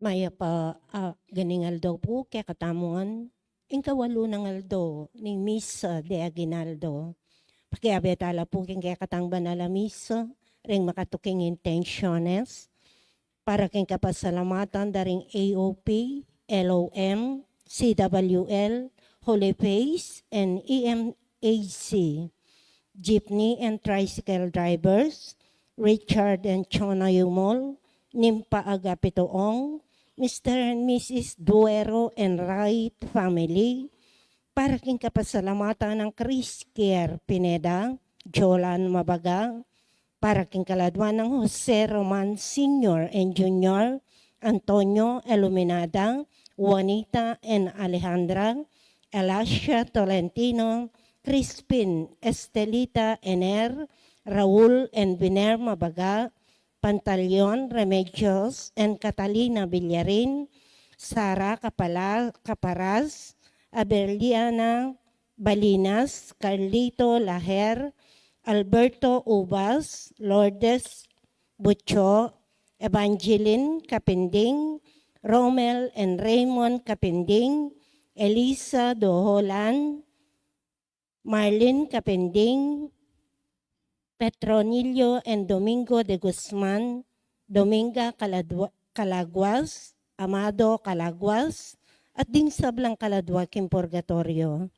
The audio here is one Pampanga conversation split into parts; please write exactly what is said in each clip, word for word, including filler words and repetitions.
Mayap a, ah, ganing aldo pu kekatamu ngan, ing kawalu nang aldo ning misa de aguinaldo. Pakiabe tala pu king kekatang banal a misa, ring makatuking intensiones, para king kapasalamatan da ring A O P, L O M, C W L, Holy Face, and E M A C, jeepney and tricycle drivers, Richard and Chona Yumol, Nimpa Agapito Ong, Mister and Missus Duero and Wright family, para king kapasalamatan nang Chris Kier Pineda, Jolan Mabaga, para king kaladwa nang Jose Roman Senior and Junior, Antonio Iluminada, Juanita and Alejandra, Elasia Tolentino, Crispin, Estelita, Ener, Raul and Viner Mabaga, Pantaleon, Remedios and Catalina Villarin, Sara Capala-, Caparas, Abeliana Balinas, Carlito Laher, Alberto Ubas, Lourdes Bucho, Evangeline Capinding, Romel and Raymond Capinding, Elisa Doholan, Marlene Capinding, Petronillo and Domingo de Guzman, Dominga Caladua-, Calaguas, Amado Calaguas, at ding sablang kaladwa king purgatorio.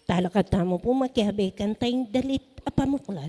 Talakad tamu pu makiabe kanta ing dalit a pamuklat.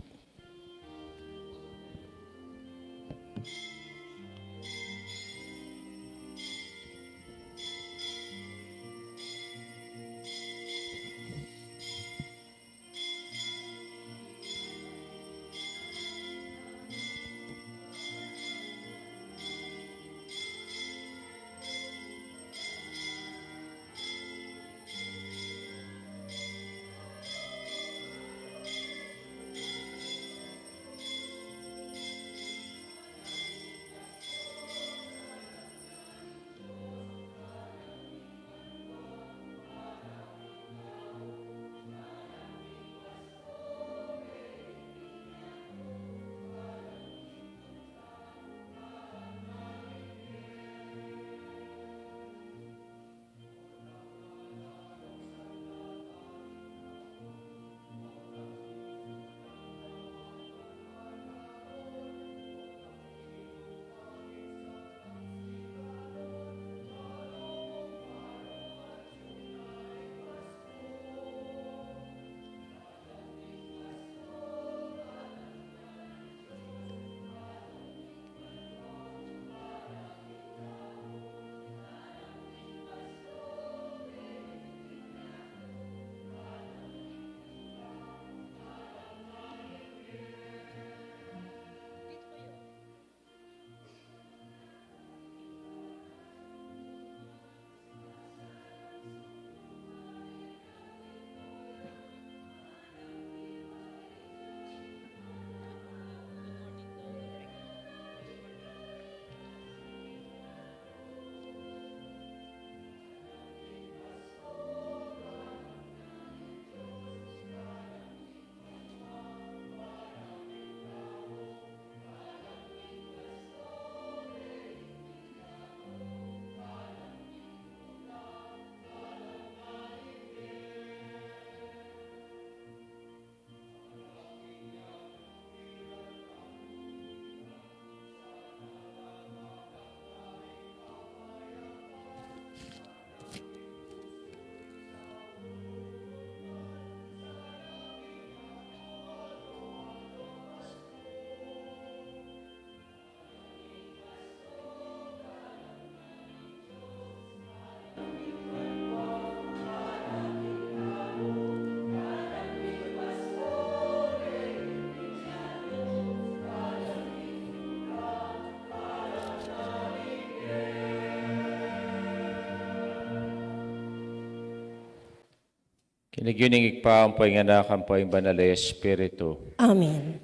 King lagyu ning Ibpa, ampo ing Anak, ampo ing Banal a Espiritu. Amen.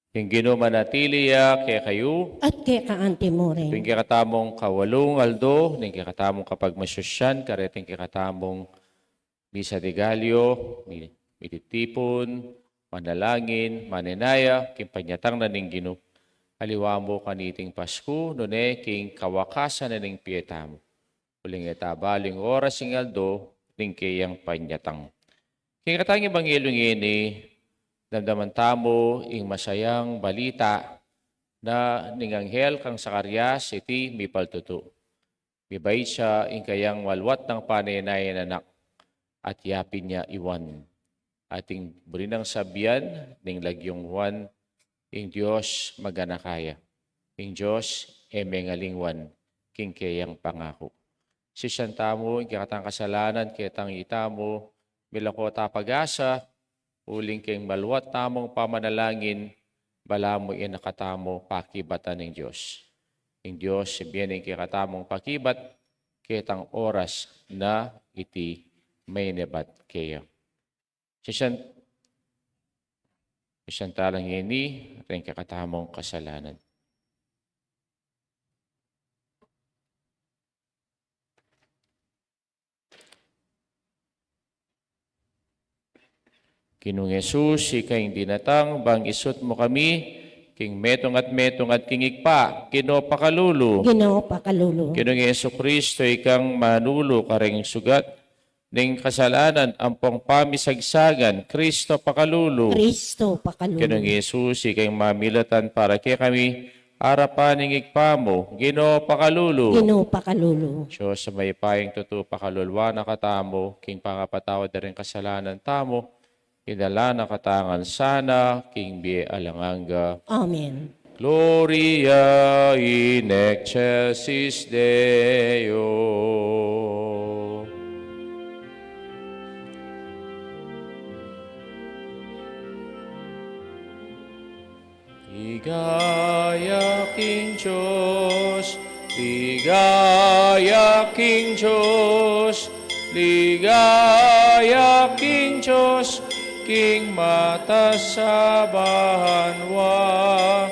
Ing Ginu manatili ya kekayu. At keka anti mu rin. Ing kekatamung kawalung aldo ning kekatamung kapagmasusyan, kareting kekatamung misa de Gallo, mi-, mititipun, manalangin, manenaya, king panyatang na ning Ginu. Aliwa mu kaniting Pasku, nune king kawakasan na ning pie tamu. Uling e ta balu ing oras ing aldo ning keyang panyatang. King kekatang ebanghelyu ngeni, damdaman tamu ing masayang balita na ning anghel kang Zacarias, iti mipaltutu. Mibait ya ing kayang maluat nang panenayan anak, at yapin ya i Juan. At ing buri nang sabian ning lagyung Juan, ing Dios maganaka ya. Ing Dios e mengaling Juan king keyang pangaku. Sisian tamu ing kekatang kasalanan, ketang itamu, milako ta pag-asa, uling king maluat tamung pamanalangin, balamu e na katamu pakibatan ning Dios. Ing Dios ibie ne ing kekatamung pakibat, ketang oras na iti menebat keya. Sisian, sisian ta la ngeni ring kekatamung kasalanan. Ginung Jesus, ika ing dinatang bang isut mu kami king metung at metung at king Ibpa, Ginu pakalulu. Ginu pakalulu. Ginung Jesucristo, ikang manulu karing sugat ning kasalanan ampong pamisagsagan, Cristo pakalulu. Cristo pakalulu. Ginung Jesus, ikang mamilatan para kekami, Arapan ning Ibpa mu, Ginu pakalulu. Ginu pakalulu. Dios a mayupayang tutu pakaluluan na katamu, king pangapatawad da ring kasalanan tamu, idala na katamu ngan sana king bie alang angga. Amen. Gloria in excelsis Deo. Ligaya king Dios, ligaya king Dios, ligaya king Dios, king matas a banua.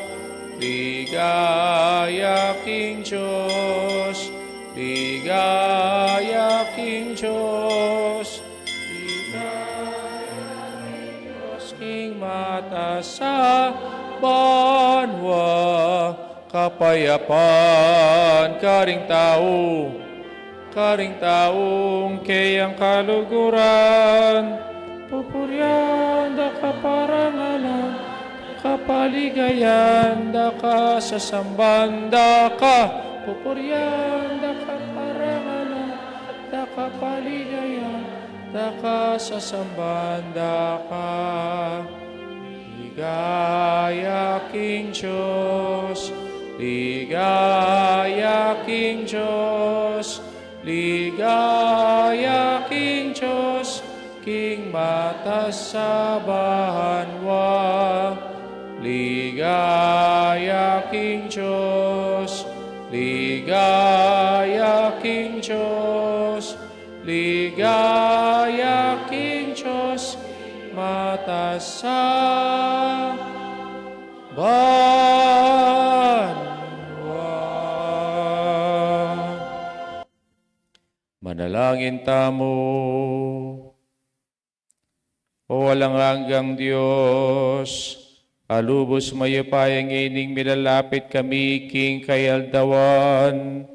Ligaya king Dios, ligaya king Dios, ligaya king Dios, king matas a banua. Kapayapan karing tau, karing taung keyang kaluguran. Pupurian da ka, parangalan da ka, paligayan da ka, sasamban da ka. Pupurian da ka, parangalan da ka, paligayan da ka, sasamban da ka. Ligaya king Dios, ligaya king Dios, ligaya king Dios, king matas a banua. Ligaya king Dios, ligaya king Dios, ligaya king Dios, matas a banua. Manalangin tamu. O alang anggang Dios, a lubus mayupaya, ngening milalapit kami king kayaldawan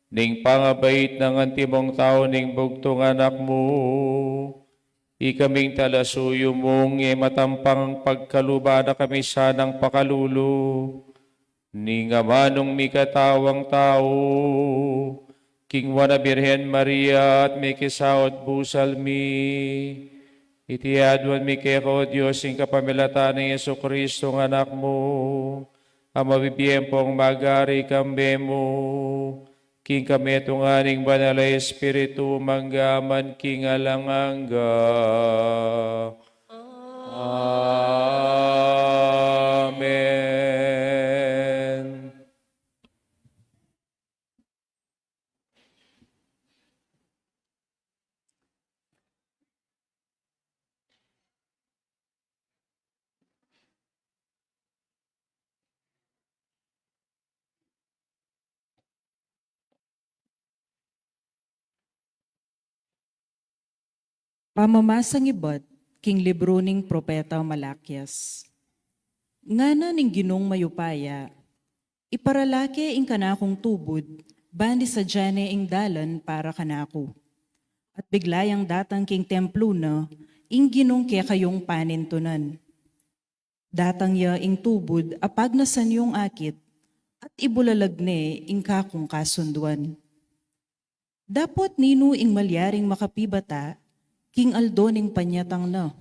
ning pangabait nang antimong tau ning bugtung Anak mu, ikaming talasuyu mung e matampang pagkaluban na kami sanang pakalulu ning amanung mikatawang tau, king Nuan a Birhen Maria at mekisaut busal mi. Iti aduan mi keka, O Dios, king kapamilatan nang Jesucristo a Anak mu, a mabibie ampong magari kambe mu, king kametungan ning Banal a Espiritu, mangga man king alang angga. Amen. Pamamasang ibat king libru ning propeta Malakias. Ngana ning Ginung mayupaya, iparala ke ing kanakung tubud, ban isadia ne ing dalan para kanaku. At bigla yang datang king templu na ing Ginung kekayung panintunan. Datang ya ing tubud a pagnasan yung akit, at ibulalag ne ing kakung kasunduan. Dapot ninu ing malyaring makapibata king aldo ning panyatang na?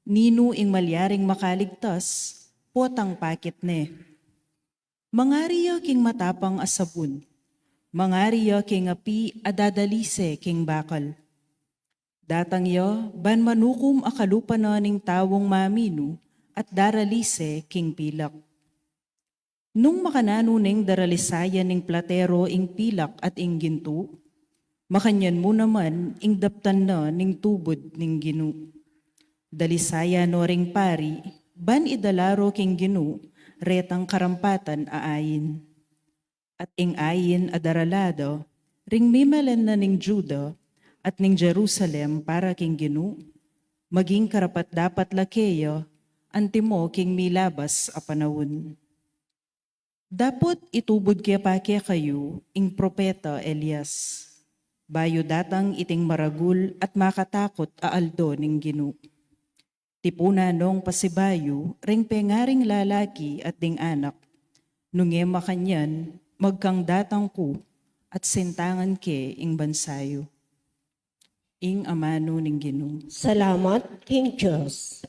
Ninu ing malyaring makaligtas potang pakit ne? Mangari ya king matapang a sabun, mangari ya king api a dadalise king bakal. Datang ya ban manukum a kalupa na ning taung maminu at daralise king pilak. Nung makananu neng daralisayan ning platero ing pilak at ing gintu, makanyan mu naman ing daptan na ning tubud ning Ginu. Dalisayan no ring pari, ban idala ro king Ginu retang karampatan a ain. At ing ain a darala da ring mimalen na ning Juda at ning Jerusalem para king Ginu, maging karapat-dapat la keya antimo king milabas a panaun. Dapot itubud ke pa kekayu ing propeta Elias, bayu datang iting maragul at makatakut a aldo ning Ginu. Tipunan nong pasibayu ring pengaring lalaki at ding anak, Nung e makanyan, magkang datang ku at sintangan ke ing bansa yu. Ing amanu ning Ginu. Salamat king Dios.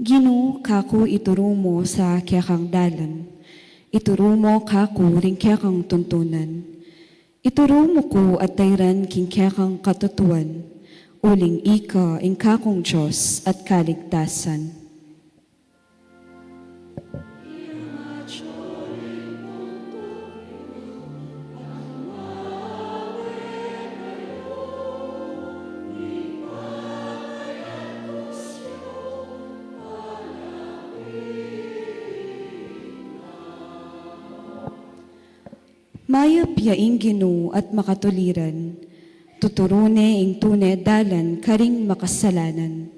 Ginu, kaku ituru mu sa kekang dalan, ituru mu kaku ring kekang tuntunan. Ituru mu ku at tairan king kekang katutuan, uling ika ing kakung Dios at kaligtasan. Mayap ya ing Ginu at makatuliran, tuturu ne ing tune dalan karing makasalanan.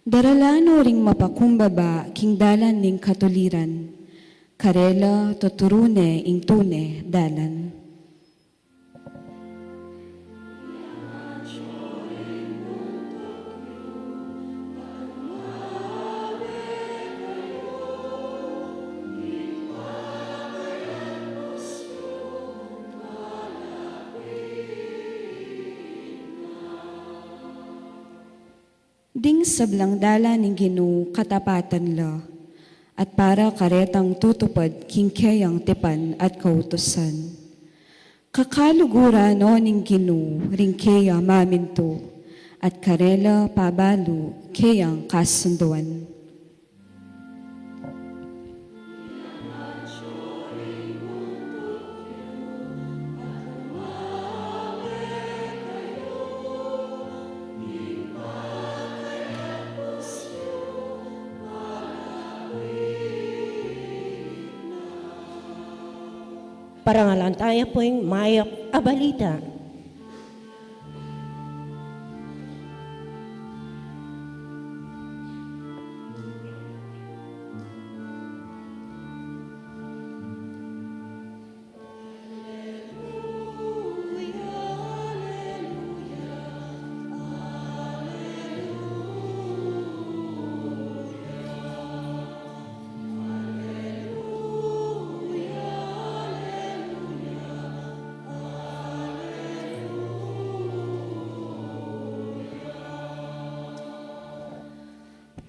Daralan no ring mapakumbaba king dalan ning katuliran, karela tuturu ne ing tune dalan. Ding sablang dalan ning Ginu katapatan la, at para karetang tutupad king keyang tipan at kautusan. Kakaluguran no ning Ginu ring keya mamintu, at karela pabalu keyang kasunduan. Parangalan taya pu ing mayap a balita.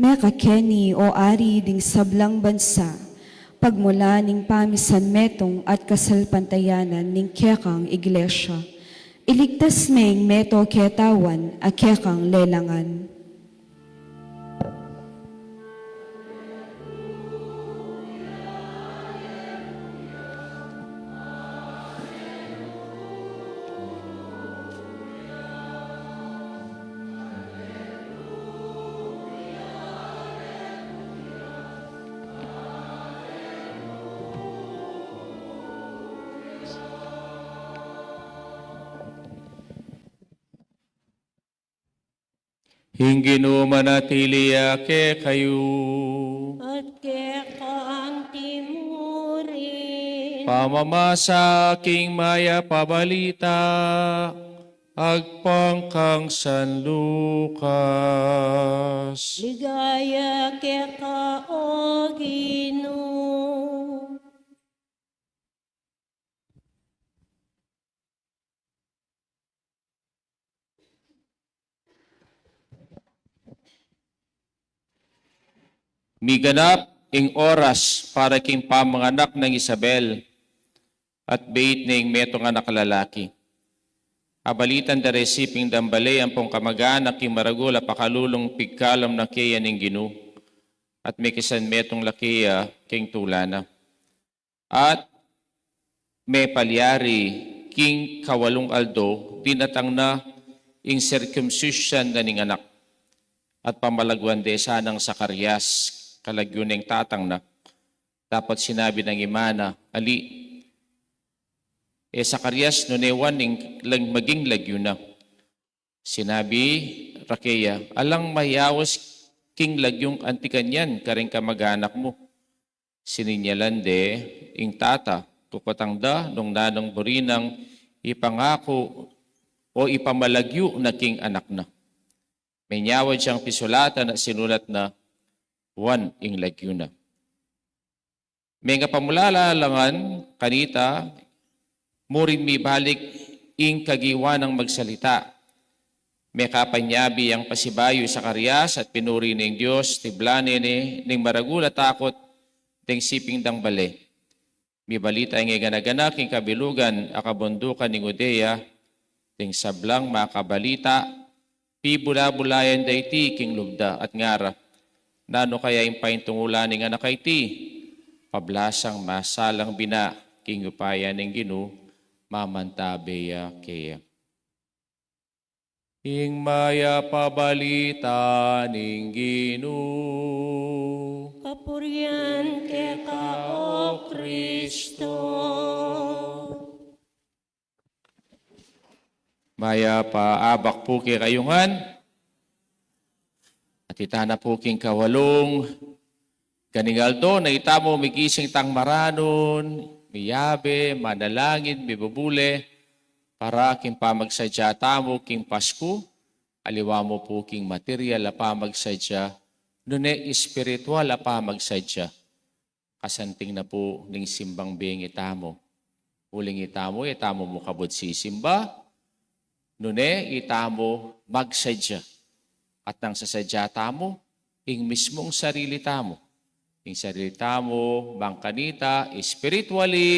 Mekakeni, o Ari, ding sablang bansa, pagmulan ning pamisan metung at kasalpantayanan ning kekang iglesia. Iligtas me ing meto ketawan a kekang lelangan. Ing Ginu manatili ya kekayu. At keka anti mu rin. Pamamasa king mayap a balita agpang kang San Lucas. Ligaya keka, o Ginu. Miganap ing oras para king pamanganak nang Isabel. At beit ne ing metung anak lalaki. Abalitan da reng siping dang bale ampong kamag-anak ing maragul a pakalulung pigkalum na keya ning Ginu, at mekisan metung la keya king tula na. At mepalyari king kawalung aldo, dinatang na ing sirkumsisyusan na ning anak. At pamalagwan de sanang Zacarias, kalagyu neng tatang na. Dapot sinabi nang ima na, "Ali, e Zacarias, nune Juan ing lag-, maging lagyu na." Sinabi ra keya, "Alang mayaus king lagyung anti kanyan karing kamag-anak mu." Sininyalan de ing tata, kukutang da nung nanung buri nang ipangaku o ipamalagyu na king anak na. Menyawad yang pisulatan at sinulat na, "Juan ing lagyu na." Mengapamulala la ngan kanita, murin mibalik ing kagiwa nang magsalita. Mekapanyabi yang pasibayu i Zacarias at pinuri ne ing Dios, tiblan ne ning maragul a takut deng siping dang bale. Mibalita ing e gana-gana king kabilugan a kabundukan ning Judea, deng sablang makabalita, pibula-bulayan da iti king lub da at ngara, "Nanu kaya ing paintungulan ning anak a iti? Pablasang masalang bina king upaya ning Ginu, mamantabe ya keya." Ing mayap a balita ning Ginu. Kapurian keka, O Kristo. Mayap a abak pu kekayu ngan. At ita na pu king kawalung ganing aldo na itamu migising tang maranun, miyabe, manalangin, mibubule, para king pamagsadya tamu king Pasku, aliwa mu pu king material a pamagsadya, nune espiritual a pamagsadya. Kasanting na pu ning simbang bengi tamu. Uling itamu, itamu mu kabud sisimba, nune itamu magsadya. At nang sasadya tamu, ing mismung sarili tamu. Ing sarili tamu, bang kanita, spiritually,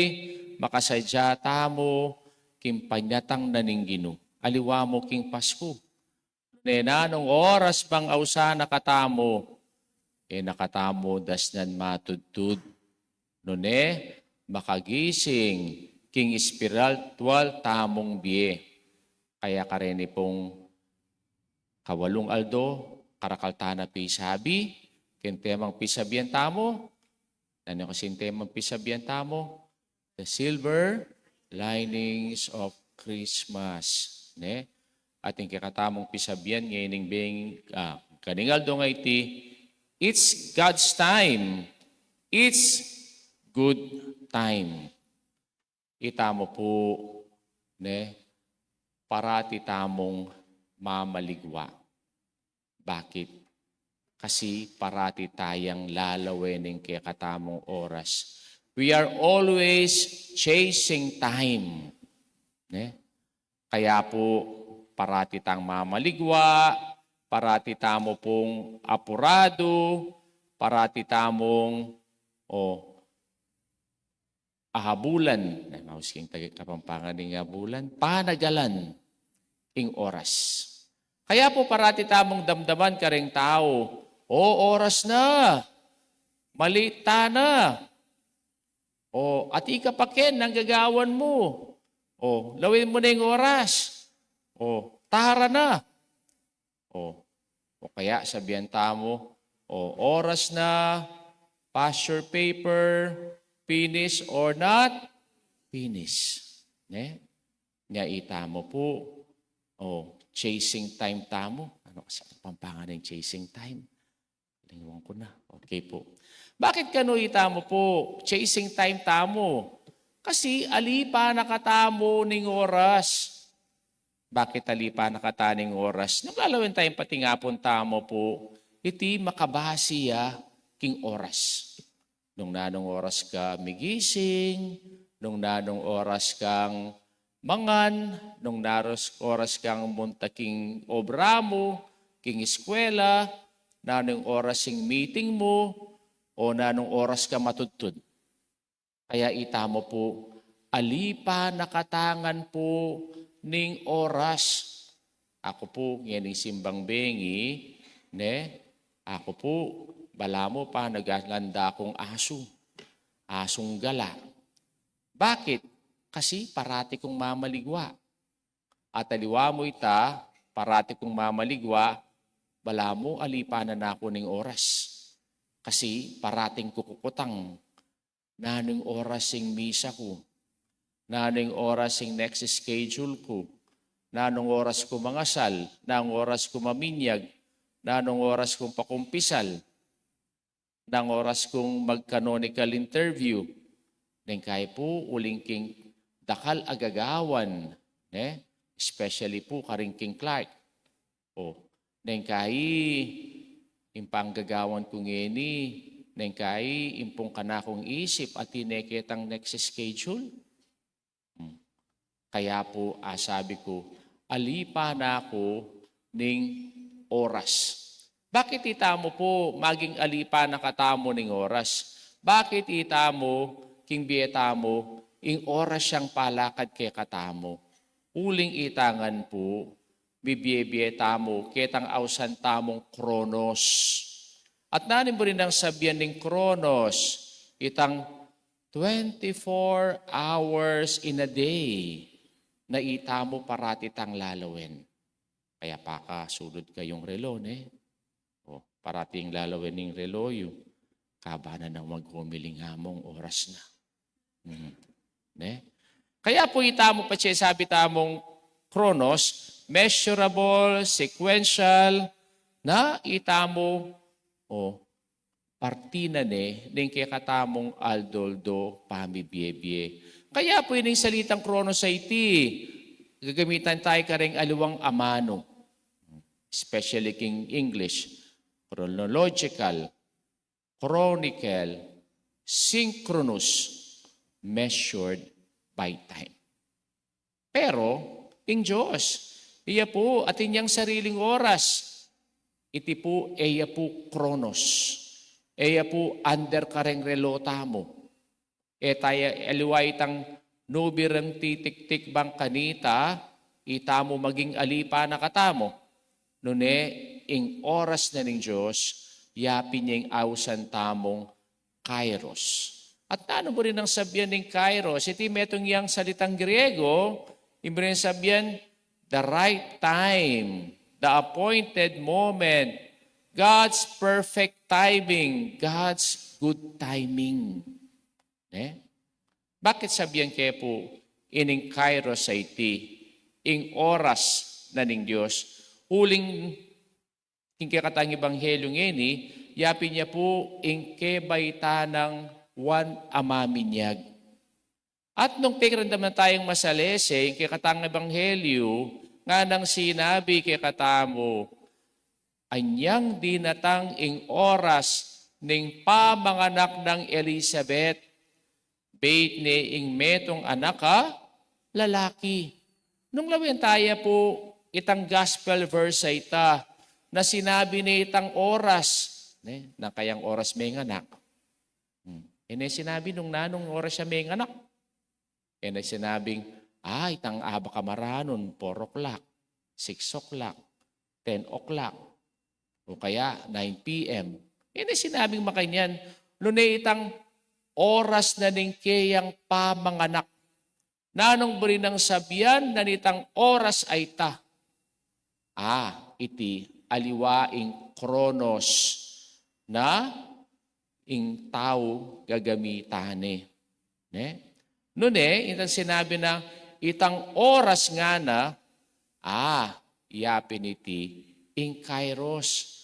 makasadya tamu, king panyatang na ning Ginu. Aliwa mu king Pasku. Nune nanung oras bang ausan na katamu, e na katamu dasnan matudtud. Nune makagising king espiritual tamung bie. Kaya kareni pung kawalung aldo, karakal ta na pisabi, king temang pisabian tamu, nanu kasi ing temang pisabian tamu? The silver linings of Christmas, ne? At ing kekatamung pisabian ngeni ning beng, ah, ganing aldo nga iti, it's God's time. It's good time. Itamu pu, ne? Parati tamung mamaligwa. Bakit? Kasi parati tayang lalawe ning kekatamung oras. We are always chasing time. Ne? Kaya pu, parati tang mamaligwa, parati tamu pung apuradu, parati tamung, o, ahabulan. Na, maus king Taga Kapampangan ing ahabulan, panagalan ing oras. Kaya pu parati tamung damdaman karing tau, "O, oras na. Malita na. O, atin ka pa ken, nanu gagawan mu? O, lawin mu na ing oras. O, tara na." O, o kaya sabian tamu, "O, oras na, pass your paper, finish or not finish." Ne? Nya itamu pu, o, chasing time tamu. Nanu kasi Kapampangan ing chasing time? Lingwan ku na. Okay pu. Bakit kanu itamu pu, chasing time tamu? Kasi alipan na katamu ning oras. Bakit alipan na katamu ning oras? Nung lalawen tayang patingapun tamu pu, iti makabasi ya king oras. Nung nanung oras ka migising, nung nanung oras kang mangan, nung nanung oras kang munta king obra mu, king eskwela, nanung oras ing meeting mu, o nanung oras ka matudtud. Kaya itamu pu, alipan na katamu ngan pu ning oras. Aku pu, ngening simbang bengi, ne? Aku pu, balamu panagananda kung asu, asung gala. Bakit? Kasi parati kung mamaligwa. At aliwa mu ita, parati kung mamaligwa, balamu alipan na naku ning oras. Kasi parating ku kukutang, nanung oras ing misa ku, nanung oras ing next schedule ku, nanung oras ku mangasal, nanung oras ku maminyag, nanung oras ku pakumpisal, nanung oras kung mag-canonical interview. Neng kai pu, uling king dakal a gagawan, ne? Especially pu karing king clerk. O, neng kai, ing panggagawan ku ngeni, neng kai, ing pung kanakung isip, atin ne ketang next schedule. Hmm. Kaya pu, asabi ku, alipan na ku ning oras. Bakit itamu pu maging alipan na katamu ning oras? Bakit itamu, king bie tamu, ing oras yang palakad kekatamu? Uling ita ngan pu, mibie-bie tamu ketang ausan tamung Chronos. At nanu mu rin nang sabian ning Chronos? Itang twenty-four hours in a day na itamu parati tang lalawen. Kaya pakasulud kayung relo, ne? O, parati ing lalawen ning relo yu. Kaba na nang maghumiling among oras na. Hmm. Ne? Kaya pu itamu pa siya sabi tamung Chronos, measurable, sequential, na itamu, o, parti na ne ning kekatamung aldo-aldo pamibie-bie. Kaya pu ining salitang Chronos a iti, gagamitan tayu kareng aliwang amanu, especially king English, chronological, chronicle, synchronous, measured by time. Pero ing Dios, iya pu atin yang sariling oras. Iti pu, e ya pu Chronos. E ya pu under kareng relo tamu. E taya aliwa itang nubi reng titiktik bang kanita, itamu maging alipan na katamu. Nune, ing oras na ning Dios, ya pin ya ing ausan tamung Kairos. At nanu mu rin nang sabian ning Kairos? Iti metung yang salitang Griego, ing mu rin sabian, the right time, the appointed moment, God's perfect timing, God's good timing. Ne? Bakit sabian ke pu ining Kairos a iti, ing oras na ning Dios? Uling king kekatang ebanghelyu ngeni, ya pin ya pu ing kebaitan nang Juan a Maminyag. At nung pekiramdaman tayung masalese ing kekatang ebanghelyu, nganang sinabi kekatamu, anyang dinatang ing oras ning pamanganak nang Elizabeth, bait ne ing metung anak a lalaki. Nung lawen taya pu itang gospel verse a ita, na sinabi ne itang oras, ne, nang kayang oras menganak. Hmm. E ne sinabi nung nanung oras ya menganak. E ne sinabing, ah, itang abak a maranun, four o'clock, six o'clock, ten o'clock, o kaya nine P M. E ne sinabing makanyan, nune itang oras na ning keyang pamanganak. Nanung buri nang sabian na nitang oras a ita? Ah, iti aliwa ing Chronos na ing tau gagamitan ne. Ne? Nune, itang sinabi na itang oras ngana, ah, ya pin iti ing Kairos,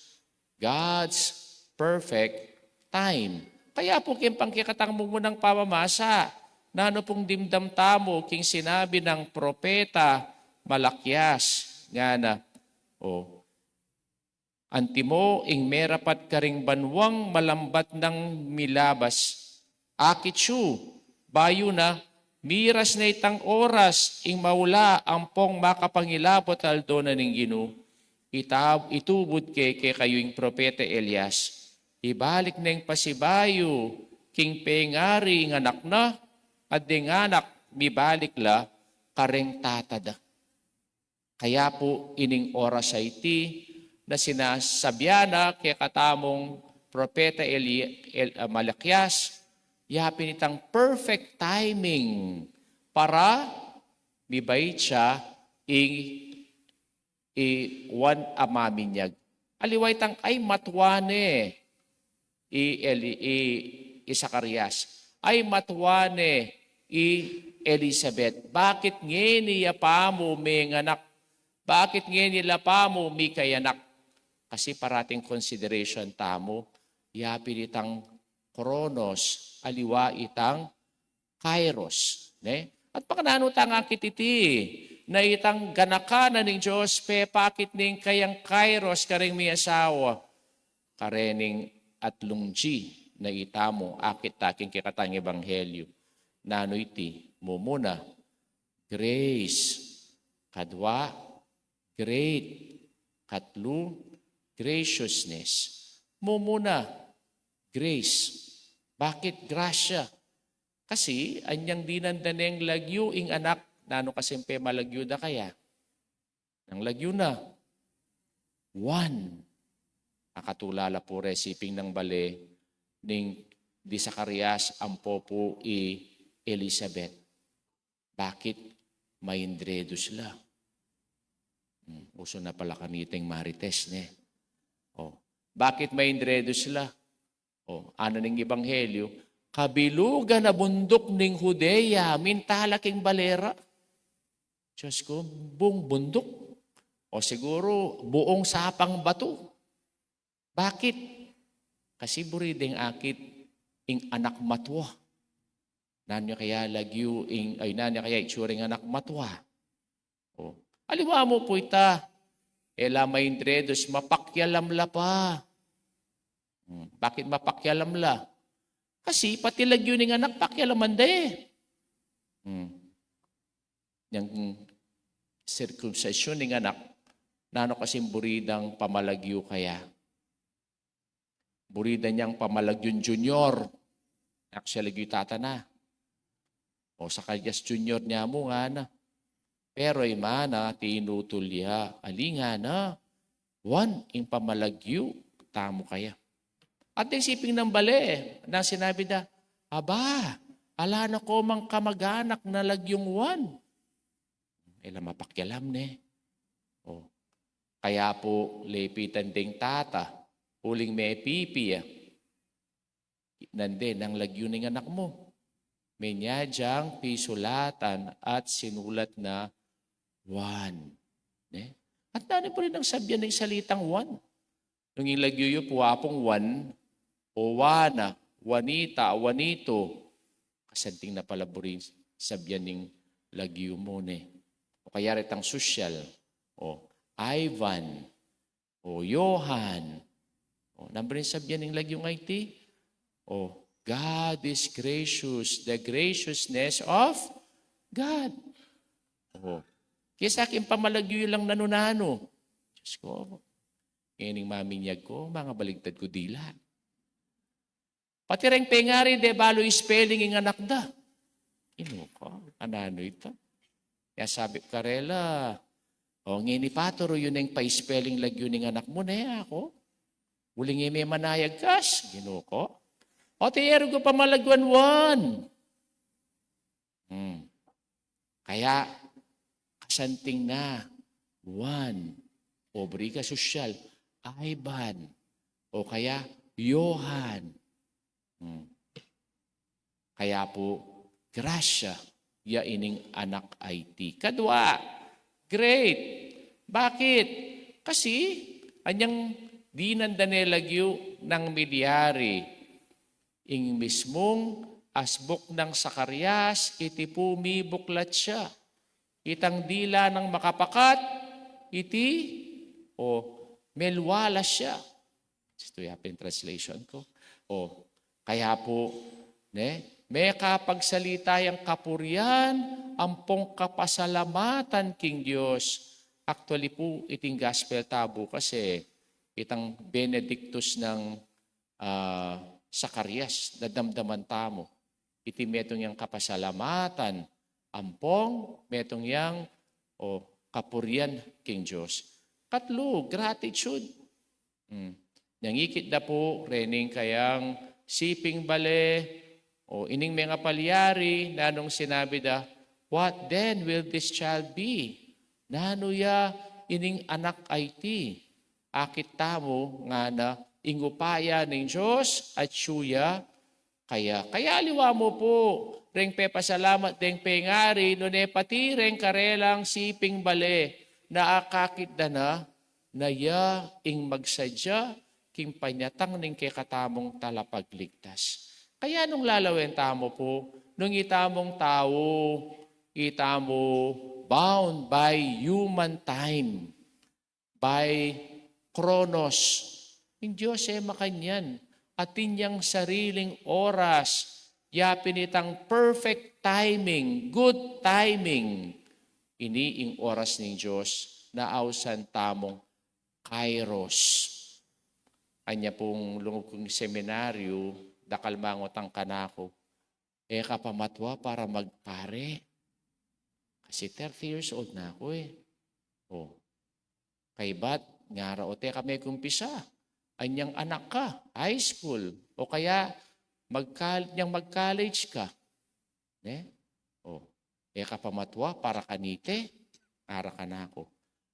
God's perfect time. Kaya pu king pangkekatang mumunang pamamasa, nanu pung dimdam tamu king sinabi nang propeta Malakias, ngana, o, antimo ing merapat karing banuang malambat nang milabas. Akit yu, bayu na, miras na itang oras ing maula ampong makapangilabot aldo na ning Ginu. Ita-, itubud ke kekayu ing propeta Elias. Ibalik neng pasibayu king pengari ing anak na, at deng anak mibalik la kareng tata da. Kaya pu ining oras a iti na sinasabyan na kekatamung propeta Eli, El, ah, Malakias, ya pin itang perfect timing para mibait ya ing i Juan a maminyag. Aliwa itang, ay, matua ne i Eli, i, i Zacarias. Ay, matua ne i Elizabeth. Bakit ngeni ya pamu menganak? Bakit ngeni la pamu mikayanak? Kasi parating consideration tamu, ya pin itang chronos, aliwa itang kairos, ne? At pakananu tang akit iti, na itang ganakan na ning Dios, pepakit ne ing kayang kairos kareng miasawa, karening atlung G na itamu, akit ta king kekatang ebanghelyu. Nanu iti? Mumuna, grace. Kadwa, great. Katlu, graciousness. Mumuna, grace. Bakit grasya? Kasi anyang dinan da neng lagyu ing anak, nanu kasing pemalagyu da kaya? Nang lagyu na, Juan. Akatula la pu re siping nang bale ning di Zacarias ampo pu i Elizabeth. Bakit? Maindredus la. Hmm, uso na pala kanita ing marites, ne? O, bakit maindredus la? O, anu ning ebanghelyu, kabilugan a bunduk ning Judea, minta la king bale ra. Diyos ko, buong bunduk. O siguro, buong sapang batu. Bakit? Kasi buri deng akit ing anak matua. Nanu ya kaya lagyu ing, ay, nanu ya kaya itsura ing anak matua? O. Aliwa mu pu ita, e la maindredus, mapakialam la pa. Hmm. Bakit mapakialam la? Kasi pati lagyu ning anak, pakialaman da e. Hmm. Yang circumcision ning anak, nanu kasing buri dang pamalagyu kaya? Buri da neng pamalagyung junior. Actually, lagyu tata na. O, Zacarias Junior ne mu ngana. Pero i mana, tinutul ya, ali ngana, Juan ing pamalagyu tamu kaya. At deng siping nang bale, nang sinabi da, "Aba, ala na ko mang kamag-anak na lagyung Juan." E la mapakialam, ne? O. Kaya pu lepitan deng tata, uling mepipi ya. Nanu de nang lagyu ning anak mu? Menya yang pisulatan at sinulat na Juan. Ne? At nanu buri nang sabyan ning salitang Juan? Nung ing lagyu yu pu apung Juan, o Juana, Juanita, Juanito, kasanting na pala buri sabyan ning lagyu mu, ne? O kaya retang sosyal, o Ivan, o Johan. O, nanu buri sabyan ning lagyu nga iti? O, God is gracious, the graciousness of God. O, kesa king pamalagyu yu lang nanu-nanu. Diyos ko, ngening maminyag ko, mangabaligtad ku dila. Pati reng pengari de balu spelling ing anak da. Inu ko, ananu ita? Ya sabi ku karela, o, ngeni paturu yu neng pa-spelling lagyu ning anak mu, ne, aku? Uling e me manayag kas, Ginu ko. O, tiyeru ku pamalagyuan Juan. Hmm. Kaya, kasanting na, Juan, o buri ka sosyal, Ivan, o kaya Johan. Hmm. Kaya pu, grasya ya ining anak a iti. Kadwa, great. Bakit? Kasi, anyang dinan da ne lagyu nang milyari. Ing mismung asbuk nang Zacarias, iti pu mibuklat ya. Itang dila nang makapakat, iti, o, melwa la ya. Ito ya pin translation ku. O, kaya pu, ne, mekapagsalita yang kapurian ampong kapasalamatan king Dios. Actually pu, iting gospel tamu kasi itang Benedictus nang, ah, Zacarias, dadamdaman tamu. Iti metung yang kapasalamatan ampong, metung yang, o, kapurian king Dios. Katlu, gratitude. Hmm. Nyang ikit da pu, rening kayang siping bale, o ining mengapalyari, nanung sinabi da, "What then will this child be?" Nanu ya ining anak a iti? Akit tamu ngana ing upaya ning Dios, atyu ya kaya. Kaya aliwa mu pu, reng pepasalamat deng pengari, nune pati reng karelang siping bale, na akakit da na, na ya ing magsadya king panyatang ning kekatamung talapagligtas. Kaya nung lalawen tamu pu, nung itamung tau, itamu bound by human time, by chronos. Ing Dios e makanyan, atin yang sariling oras, ya pin itang perfect timing, good timing. Ini ing oras ning Dios na ausan tamung kairos. Anya pung lungub kung seminaryo, dakal mangutang kanaku, "E ka pa matua para magpare?" Kasi thirty years old na aku e. O. Kaybat, ngara, o, teka, mekumpisa. Anyang anak ka, high school, o kaya magkal-, nyang mag-college ka. Ne? O, e ka pa matua para kanite, ara kanaku.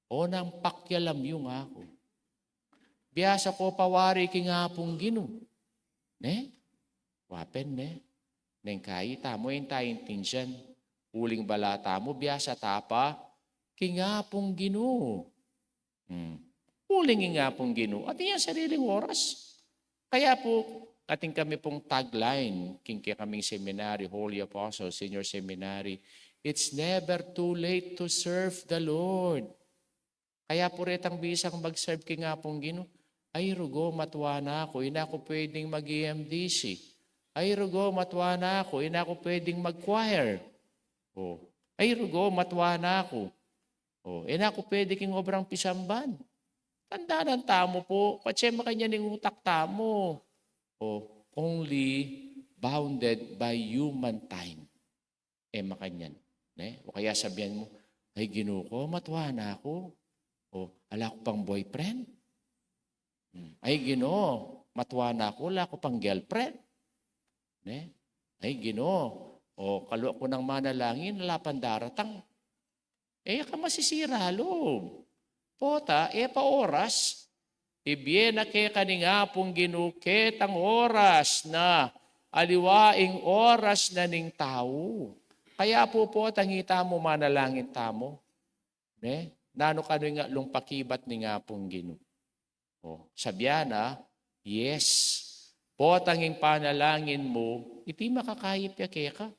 O, nang pakialam yu ngaku. Biasa ko pa wari king Apung Ginu. Ne? Wa pin, ne? Neng kayi tamu, e tamu intindian. Uling bala tamu, biasa ta pa king Apung Ginu. Hmm. Uling ing Apung Ginu, atin yang sariling oras. Kaya pu, atin kami pung tagline king kekaming seminary, Holy Apostles Senior Seminary, "It's never too late to serve the Lord." Kaya pu retang bisang mag-serve king Apung Ginu, "Ay, rugo, matua na aku, e na aku pwedeng mag-M D C. Ay, rugo, matua na aku, e na aku pwedeng mag-choir. O, ay, rugo, matua na aku. O, e na aku pwede king obrang pisamban." Tandanan tamu pu, patse makanyan ing utak tamu. O, only bounded by human time. E makanyan. Ne? O kaya sabian mu, "Ay, Ginu ko, matua na aku. O, ala ku pang boyfriend. Hmm. Ay, Ginu, matua na aku, ala ku pang girlfriend." Ne? "Ay, Ginu, o, kalua ku nang manalangin, ala pang daratang." E ka masisira lub. Pota, e pa oras. Ibie na keka ning Apung Ginu ketang oras na aliwa ing oras na ning tau. Kaya pu, potang itamu manalangin tamu. Ne? Nanu kanu ing atlung pakibat ning Apung Ginu? O, sabian na, "Yes." Potang ing panalangin mu, iti makakayap ya keka.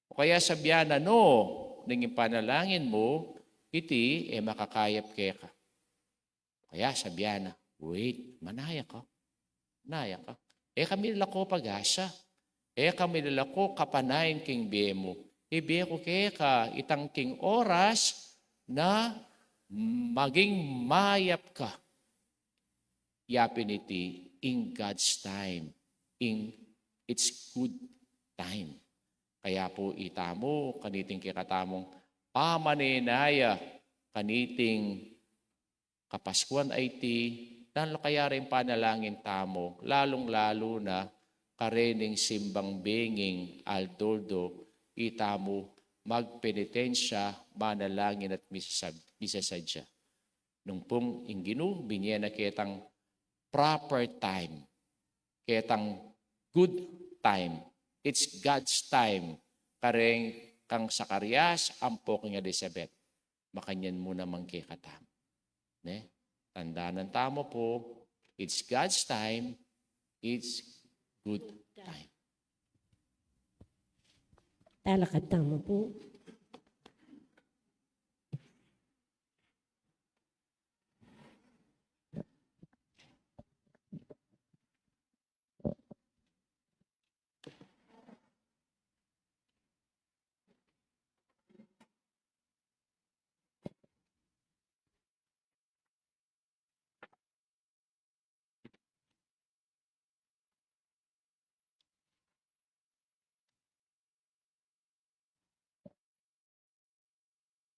O kaya sabian na, "No." Neng ing panalangin mu, iti e makakayap keka. O kaya sabian na, "Wait, manaya ka. Manaya ka. E ka milalako pag-asa. E ka milalako kapanayan king bie mu. Ibie ku keka itang king oras na maging mayap ka." Ya pin iti in God's time, in its good time. Kaya pu itamu, kaniting kekatamung pamanenaya, kaniting Kapaskuan a iti, nanu kaya ring panalangin tamu, lalung-lalu na karening simbang benging aldo-aldo, itamu magpenitensya, manalangin at misasab-, misasadya. Nung pung ing Ginu, binye na ketang proper time, ketang good time. It's God's time. Kareng kang Zacarias, ampo king Elizabeth. Makanyan mu naman kekatamu. Ne? Tandanan tamu pu, it's God's time, it's good time. Talakad tamu pu.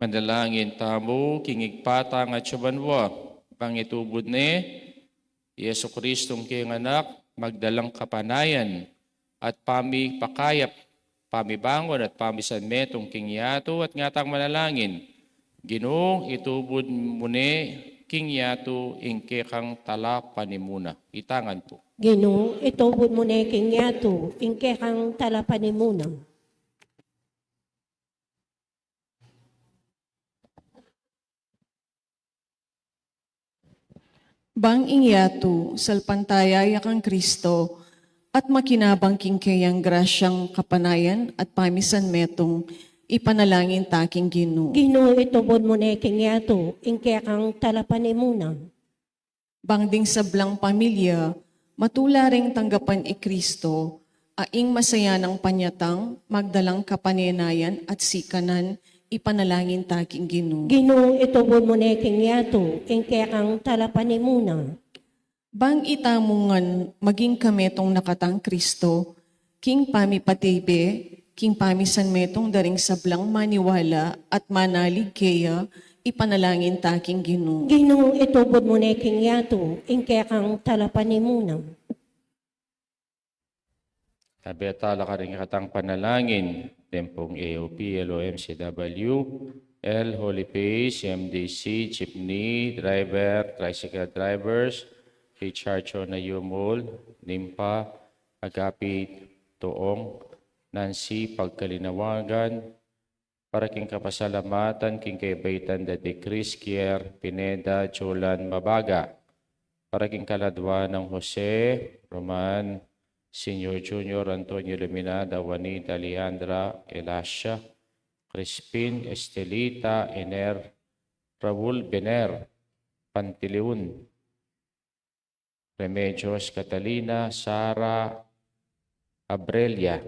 Manalangin tamu king Ibpa tang atsu banua, bang itubud ne i Jesucristong kayang Anak, magdalang kapanayan at pamipakayap, pamibangun at pamisanmetung king yatu, at ngatang manalangin, Ginu, itubud mu ne king yatu ing kekang talapanimuna. Itangan pu. Ginu, itubud mu ne king yatu ing kekang talapanimuna. Bang ing yatu salpantaya ya kang Kristo, at makinabang king kayang grasyang kapanayan at pamisanmetung, ipanalangin ta king Ginu. Ginu, itubud mu ne king yatu ing kekang talapanimuna. Bang ding sablang pamilya matula reng tanggapan i Kristo, a ing masayanang panyatang magdalang kapanenayan at sikanan, ipanalangin ta king Ginu. Ginu, itubud mu ne king yatu ing kekang talapanimuna. Bang itamu ngan maging kametung na katang Kristo, king pamipatibe, king pamisanmetung da ring sablang maniwala at manalig keya, ipanalangin ta king Ginu. Ginu, itubud mu ne king yatu ing kekang talapanimuna. Tabe tala karing katang panalangin, tempong A O P, L O M C W, L Holy Face, M D C, jeepney driver, tricycle drivers, Richard Chona Yumul, Nimpa, Agapi Toong, Nancy Pagkalinawagan, para king kapasalamatan king kaibaitan da di Chris Kier Pineda Jolan Mabaga, para king kaladwa nang Jose, Roman, Senior Junior, Antonio Luminada, Juanita, Leandra, Elasia, Crispin, Estelita, Ener, Raul, Bener, Pantiliun, Remedios, Catalina, Sara, Abrelia,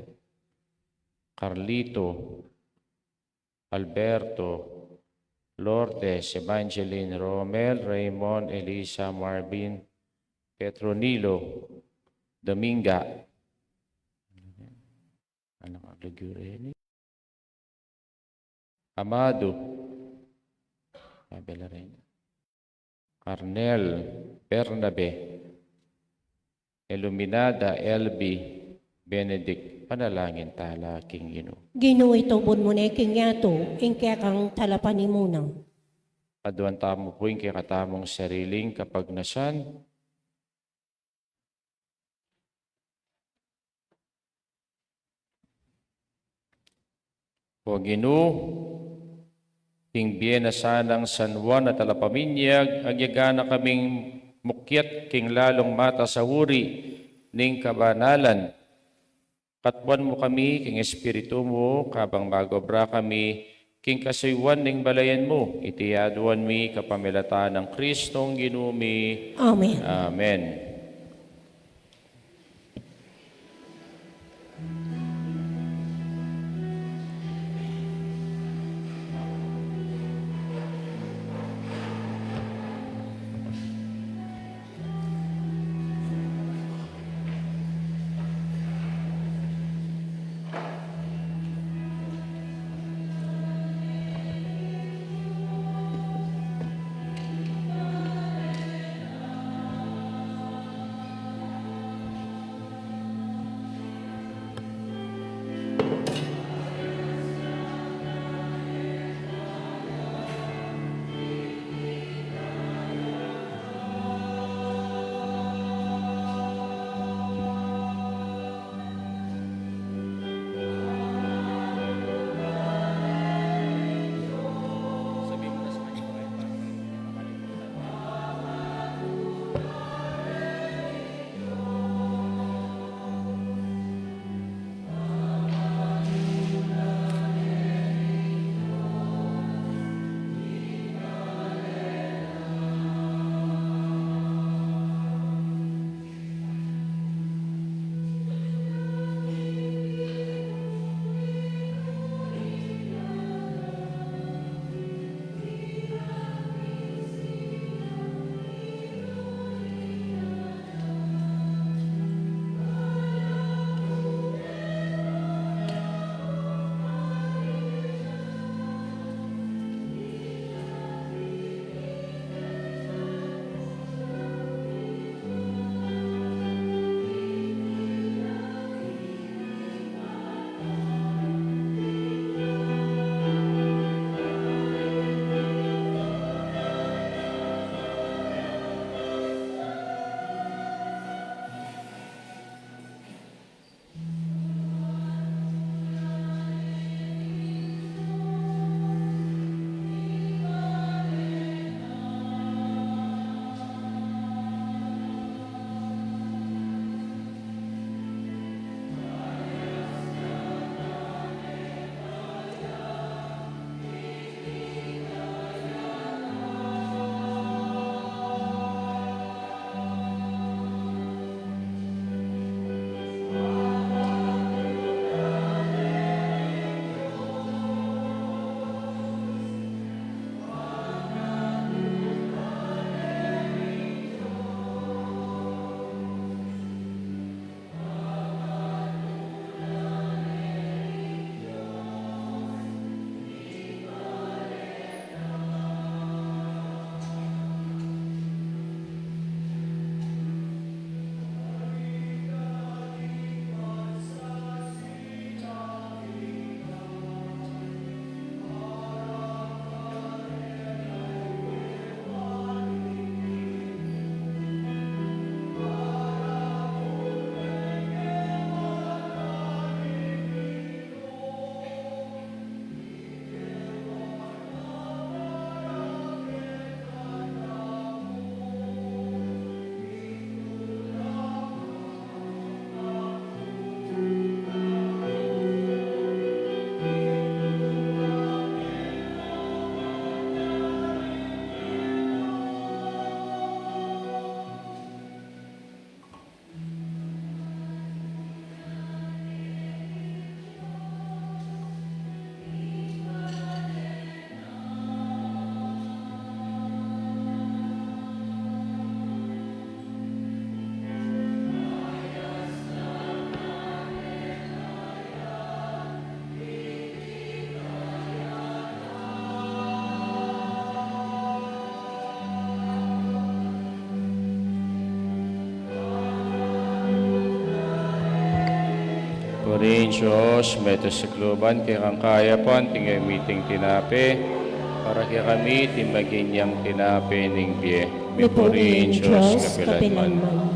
Carlito, Alberto, Lourdes, Evangeline, Romel, Raymond, Elisa, Marvin, Petronilo, Dominga. Anak, aglagyu reni. Amado. Abela reni. Arnel, Bernabe, Iluminada, Elby, Benedict, panalangin tala king Ginu. Ginu, itubud mu ne king yatu ing kekang talapanimuna. Aduan tamu pu ing kekatamung sariling kapagnasan. O Ginu, king bie na sanang San Juan a Talapaminyag, agyaga na kaming mukyat king lalung mata sa uri ning kabanalan. Katuan mu kami king Espiritu mu, kabang mag-obra kami king kasuyuan ning balayan mu. Iti aduan mi kapamilatan nang Kristong Ginu mi. Amen. Amen. Dios, mete sa kaluban kekang kayapan, tinggap mi iting tinape, para kekami iti maging yang tinape ning bie. Mipuri ing Dios kapilanman.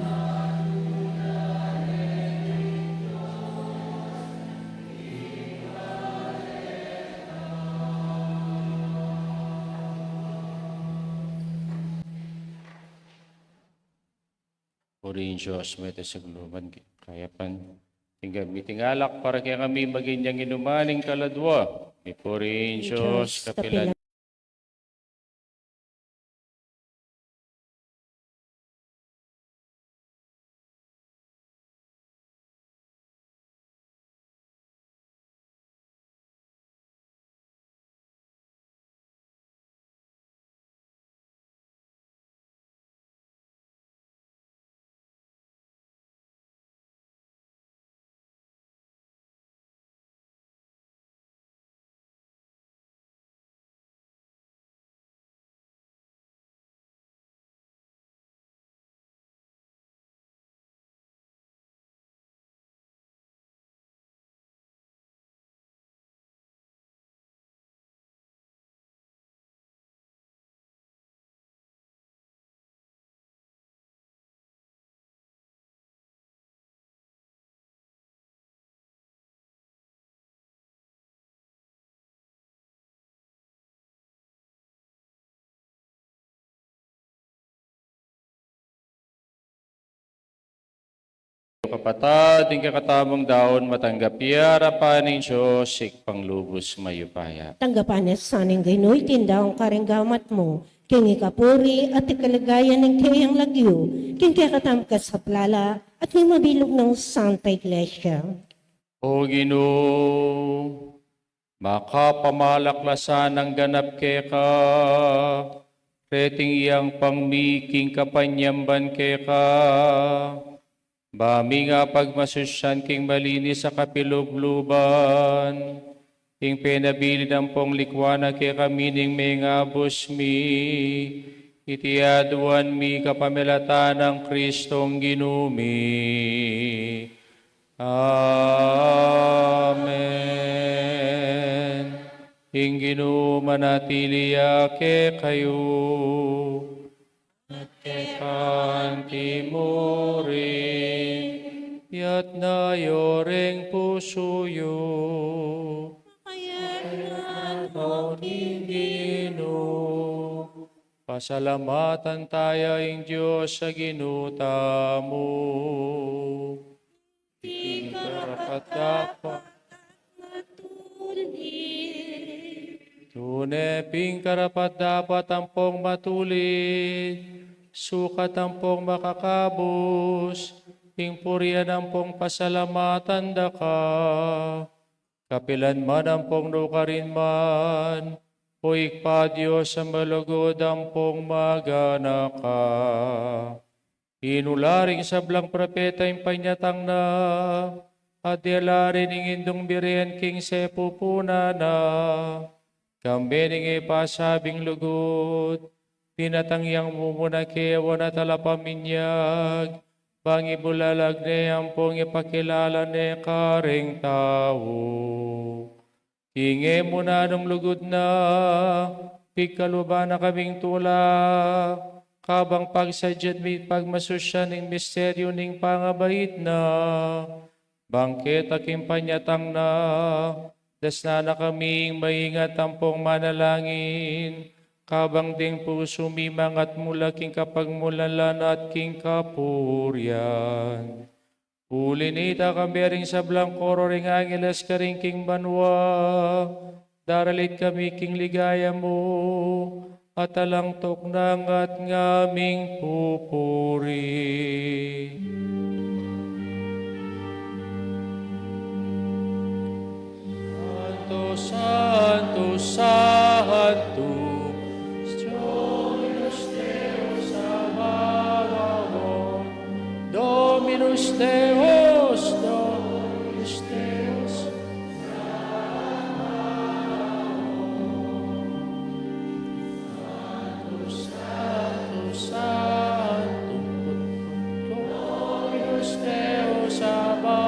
Puri ing Dios, mete sa kaluban kekang kayapan, tinggap mi iting alak, para kekami maging yang inuman ning kaladua. Mipuri ing Dios kapilan. Kapatad, ing kekatamung daun matanggap ya king arapan ning Dios, Ibpang lubus mayupaya. Tanggapan na sa ning Ginu iting daun karing gamat mu, king ikapuri at ikaligayan ning keyang lagyu, king kekatamung kasaplalan at ning mabilug nang Santa Iglesia. O Ginu, makapamalak la sanang ganap keka, reting yang pangmi king kapanyamban keka, ba mi nga pagmasusyan king malinis a kapilubluban, ing penabilin ampong likwan na kekami ning mengabus mi, iti aduan mi kapamilatan nang Kristong Ginu mi. Amen. Ing Ginu manatili ya kekayu. At keka mu rin. Itas yu ring pusu yu. Kaya na ning Ginu. Pasalamatan taya ing Dios a Ginu tamu. Iti karapat-dapat. Tune pin karapat-dapat ampong matulid, sukat ampong makakabus, ing purian ampong pasalamatan da ka. Kapilan man ampong nukarin man, o Ibpa Dios a malugud ampong magana ka. Inula ring sablang propeta ing panyatang na, at dela rin ing Indung Birhen king sepupunan na. Kambe ning e pasabing lugud, pinatang yang mumuna kewan a talapaminyag, bang ibulalag ne ampong ipakilala ne karing tau. King e munanung lugud na, pigkaluban na kaming tula, kabang pagsadyan mi pagmasusyan ning misteryu ning pangabait na, bang keta king panyatang na, dasnan na kaming maingat ampong manalangin, kabang deng pusu mi mangatmula king kapagmulalan at king kapurian. Uli nita, kambe ring sablang koro ring angeles karin king banua, daralit kami king ligaya mu, at alang tuknang at ngaming pupuri. Santo, santo, santo, Dominus Deus Sabaoth, Dominus Deus, Dominus Deus Sabaoth. Santo, santo, santo, Dominus Deus Sabaoth.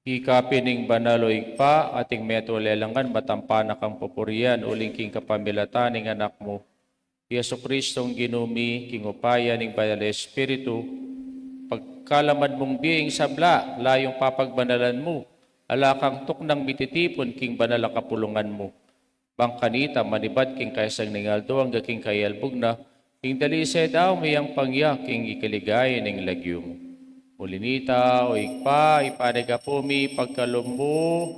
Ika pin ing banal, o Ibpa, ating metung lelangan matampa na kang pupurian, uling king kapamilatan ning Anak mu, Jesucristong Ginu mi, king upaya ning Banal a Espiritu, pagkalaman mung bie ing sabla, layung papagbanalan mu, ala kang tuknang mititipun king banal a kapulungan mu. Bang kanita manibat king kaisang ning aldo angga king kayalbug na, ing dalise dau miyang pangya king ikaligayan ning lagyu mu. Uli nita, o Ibpa, ipanyawad pu mi pagkalub mu,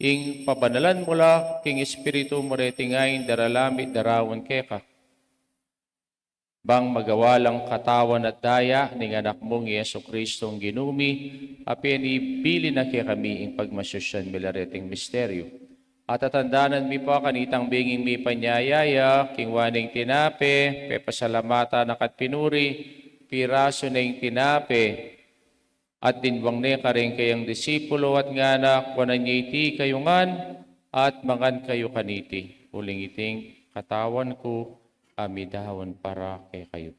ing pabanalan mu la king Espiritu mu reting ain daralan mi daraun keka. Bang magawa lang katawan at daya ning Anak mung Jesucristong Ginu mi, a pinibilin na kekami ing pagmasusyan mi la reting misteryu. At tatandanan mi pu kanitang benging mipanyaya ya, kinua ne ing tinape, pepasalamatan na ka't pinuri, pirasu ne ing tinape, at dinwang ne karing kayang disipulo at ngana, kuanan ye iti kayu ngan, at mangan kayu kaniti. Uling iti ing katawan ku, a midaun para kekayu.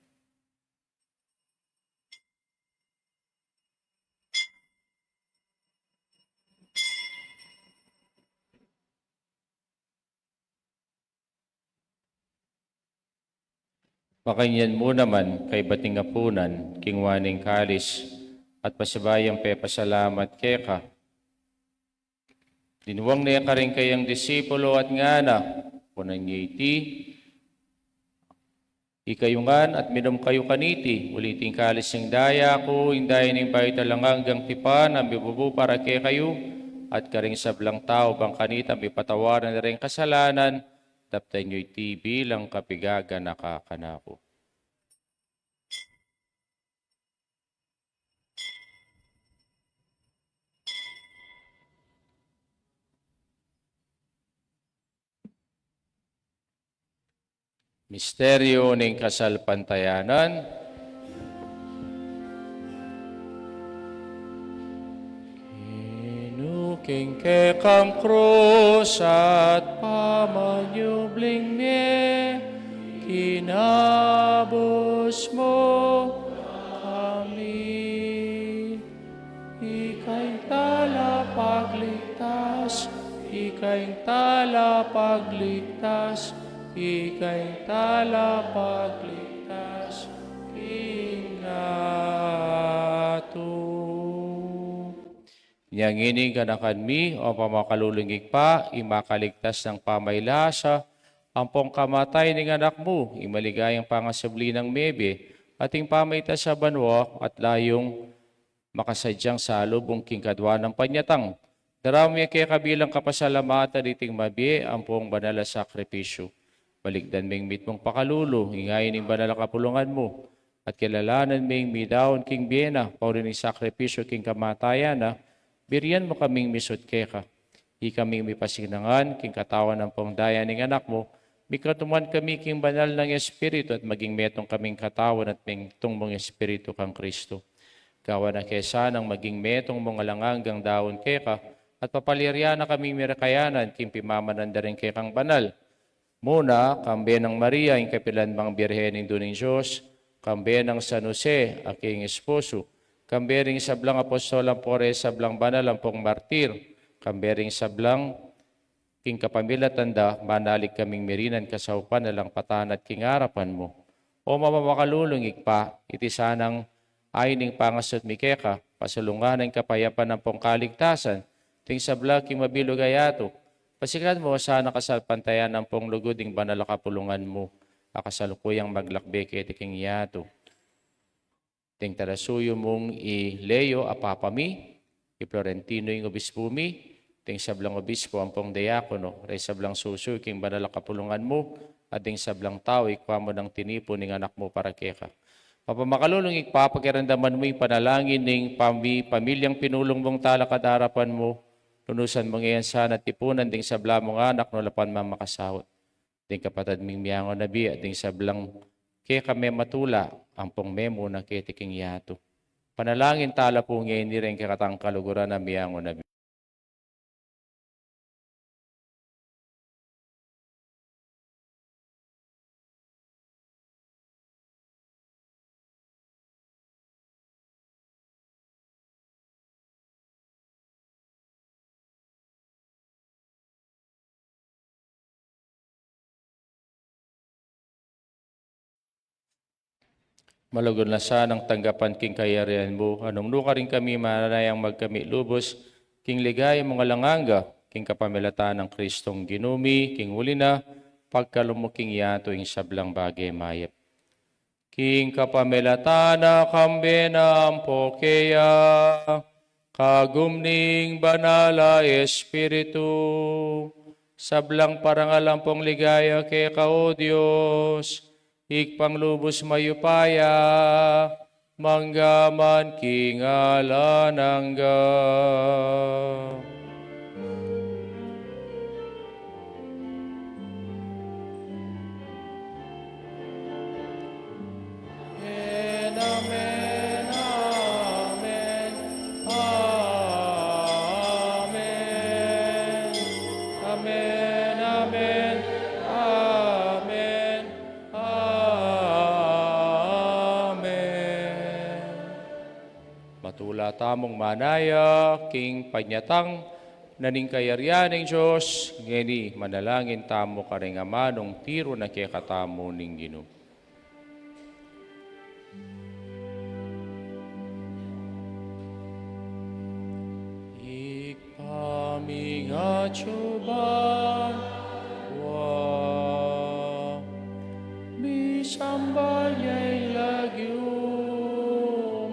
Makanyan mu naman, kaybat ning apunan, kinua ne ing kalis, at pasibayu yang pepasalamat keka, dinwang ne karing kayang disipulo at ngana, kuanan ye iti, ikayu ngan at minum kayu kaniti, uling iti ing kalis ning daya ku, ing daya ning bayu at alang anggang tipan, a mibubu para kekayu at karing sablang tau, bang kanita mipatawaran la ring kasalanan. Daptan yu iti bilang kapigaganaka kanaku. Misteryu ning kasalpantayanan. Kinuking kekang krus at pamanyubling mie, kinabus mu kami. Ika ing talapagligtas, ika ing talapagligtas, ika ing talapagligtas king yatu. Inya ngeni ganakan mi, o pamakalulung Ibpa, ing makaligtas nang pamailasa ampong kamatayan ning Anak mu, ing maligayang pangasubli nang mebie, at ing pamaitas a banua, at layung makasadyang salubung king kadua nang panyatang. Daraun mi keka bilang kapasalamatan iting mabie ampong banal a sakripisyu. Balikdan me ing mitmung pakalulu, ing ain ning banal a kapulungan mu, at kilalanan me ing midaun king bie na, pauli ning sakripisyu king kamatayan na, birian mu kaming misut keka. Ikaming mipasinangan king katawan ampong daya ning Anak mu, mikatuman kami king banal nang Espiritu at maging metung kaming katawan at metung mung Espiritu kang Kristu. Gawan na ke sanang maging metung mung alang anggang daun keka, at papaliran na kaming mirakayanan king pimamanan da ring kekang banal. Muna, kambe nang Maria, ing kapilan bang Birhen Indu ning Dios, kambe nang San Jose, a king esposo, kambe ring sablang apostol ampong resablang banal ampong martir, kambe ring sablang king kapamilatan da, manalig kaming mirinan kasaupan alang patan at king arapan mu. O mapamakalulung Ibpa, iti sanang ain ning pangasut mi keka, pasalungan ing kapayapan ampong kaligtasan, ding sabla king mabilug a yatu. Pasikan mu sana kasalpantayanan ampong lugud ing banal a kapulungan mu, a kasalukuyang maglakbe keti king yatu. Ding talasuyu mung i Leo a Papa mi, i Florentino ing obispu mi, ding sablang obispu ampong diakono, reng sablang susuyu king banal a kapulungan mu, at ding sablang tau ikua mu nang tinipun ning Anak mu para keka. Mapamakalulung Ibpa, pakiramdaman mu ing panalangin ning pami-, pamilyang pinulung mung talakad arapan mu, lunusan mu ngan sana tipunan ding sabla mung anak nung la pa mamasaut. Ding kapatad ming miangu na bie, ding sablang keka mematula, ampong memuna keti king yatu. Panalangin tala pu ngeni reng kekatang kaluguran a miangu na bie. Malugud na sanang tanggapan king kayarian mu, nung nukarin kami mananayang magkamit lubus king ligaya mung alang angga, king kapamilatan nang Kristong Ginu mi, king uli na, pagkalub mu king yatu ing sablang bage mayap. King kapamilatan na, kambe na ampo keya, kagum ning Banal a Espiritu, sablang parangal ampong ligaya keka, O Dios, Ibpang lubus mayupaya, mangga man king alang angga. Amen, amen, amen. Amen. Amen, amen, amen. Amen. Matula tamung manaya king panyatang na ning kayarian ning Dios, ngeni manalangin tamu karing amanung tiru na kekatamu ning Ginu. Ibpa ming atsu ka banua, misamban ya ing lagyu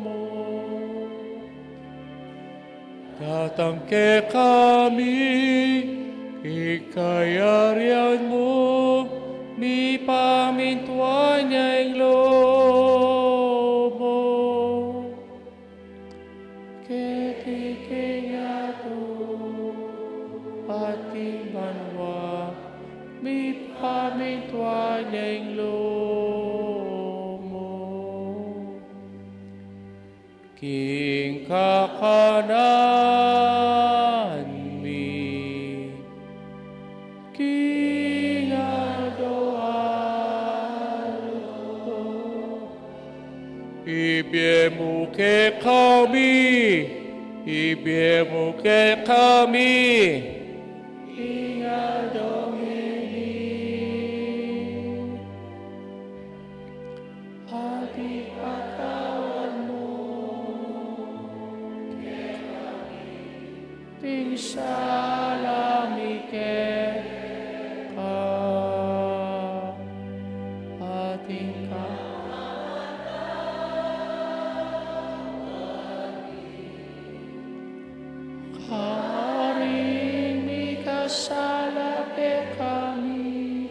mu. Datang kekami ing kayarian mu, mipamintuan ya ing lub mu keti king yatu at king banua. Mipamintuan ya ing lub mu king kakanan mi king aldo-aldo. Ibie mu kekami, ibie mu kekami king aldo ngeni. At ipatawad mu kekami ding sala mi keka, at ing kapatawad mi karing mikasala kekami.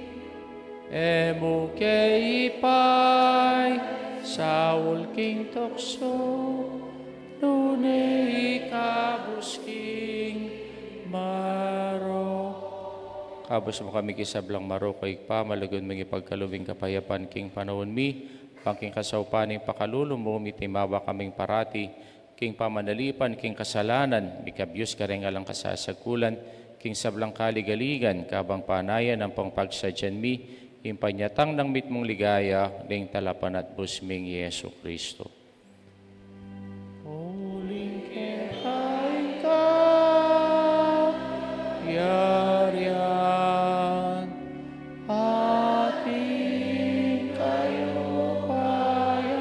E mu ke ipaisaul king tuksu, nune ikabus king marok. Kabus mu kami king sablang marok, O Ibpa, malugud mung ipagkalub ing kapayapan king panaun mi, ban king kasaupan ning pakalulu mu, mitimawa kaming parati king pamanalipan king kasalanan, mikabyus karing alang kasasagkulan king sablang kaligaligan, kabang panayan ampong pagsadyan mi ing panyatang nang mitmung ligaya ning Talapanatbus ming Jesucristo. Uling keka ing kayarian, at ing kayupayan,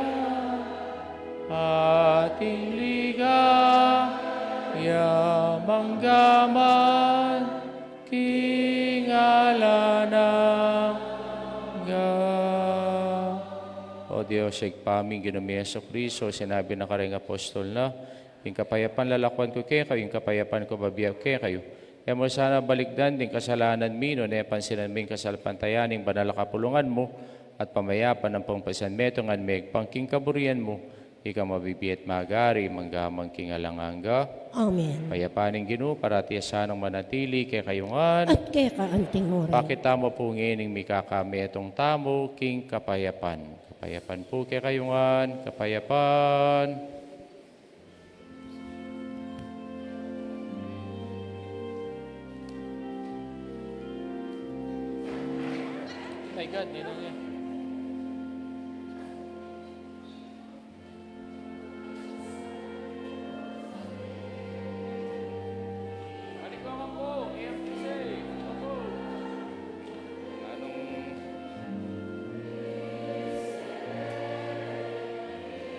at ing ligaya mangga man king alang angga. O Dios, Ibpa ming Ginu ming Jesucristo, sinabi na karing apostol na, ing kapayapan lalakwan ku kekayu, ing kapayapan ku bibie ku kekayu. E mu sana balikdan ding kasalanan mi, nune pansinan mu ing kasalpantayanan ning banal a kapulungan mu, at pamayapan ampong pasanmetungan, migpang king kaburian mu, ika mabibie at magari mangga man king alang angga. Amen. Kapayapan ning Ginu parati ya sanang manatili kekayu ngan. At keka anti mu rin. Pakit tamu pu ngening mikakametung tamu king kapayapan. Kapayapan pu kekayu ngan, kapayapan. My God, ninong eh.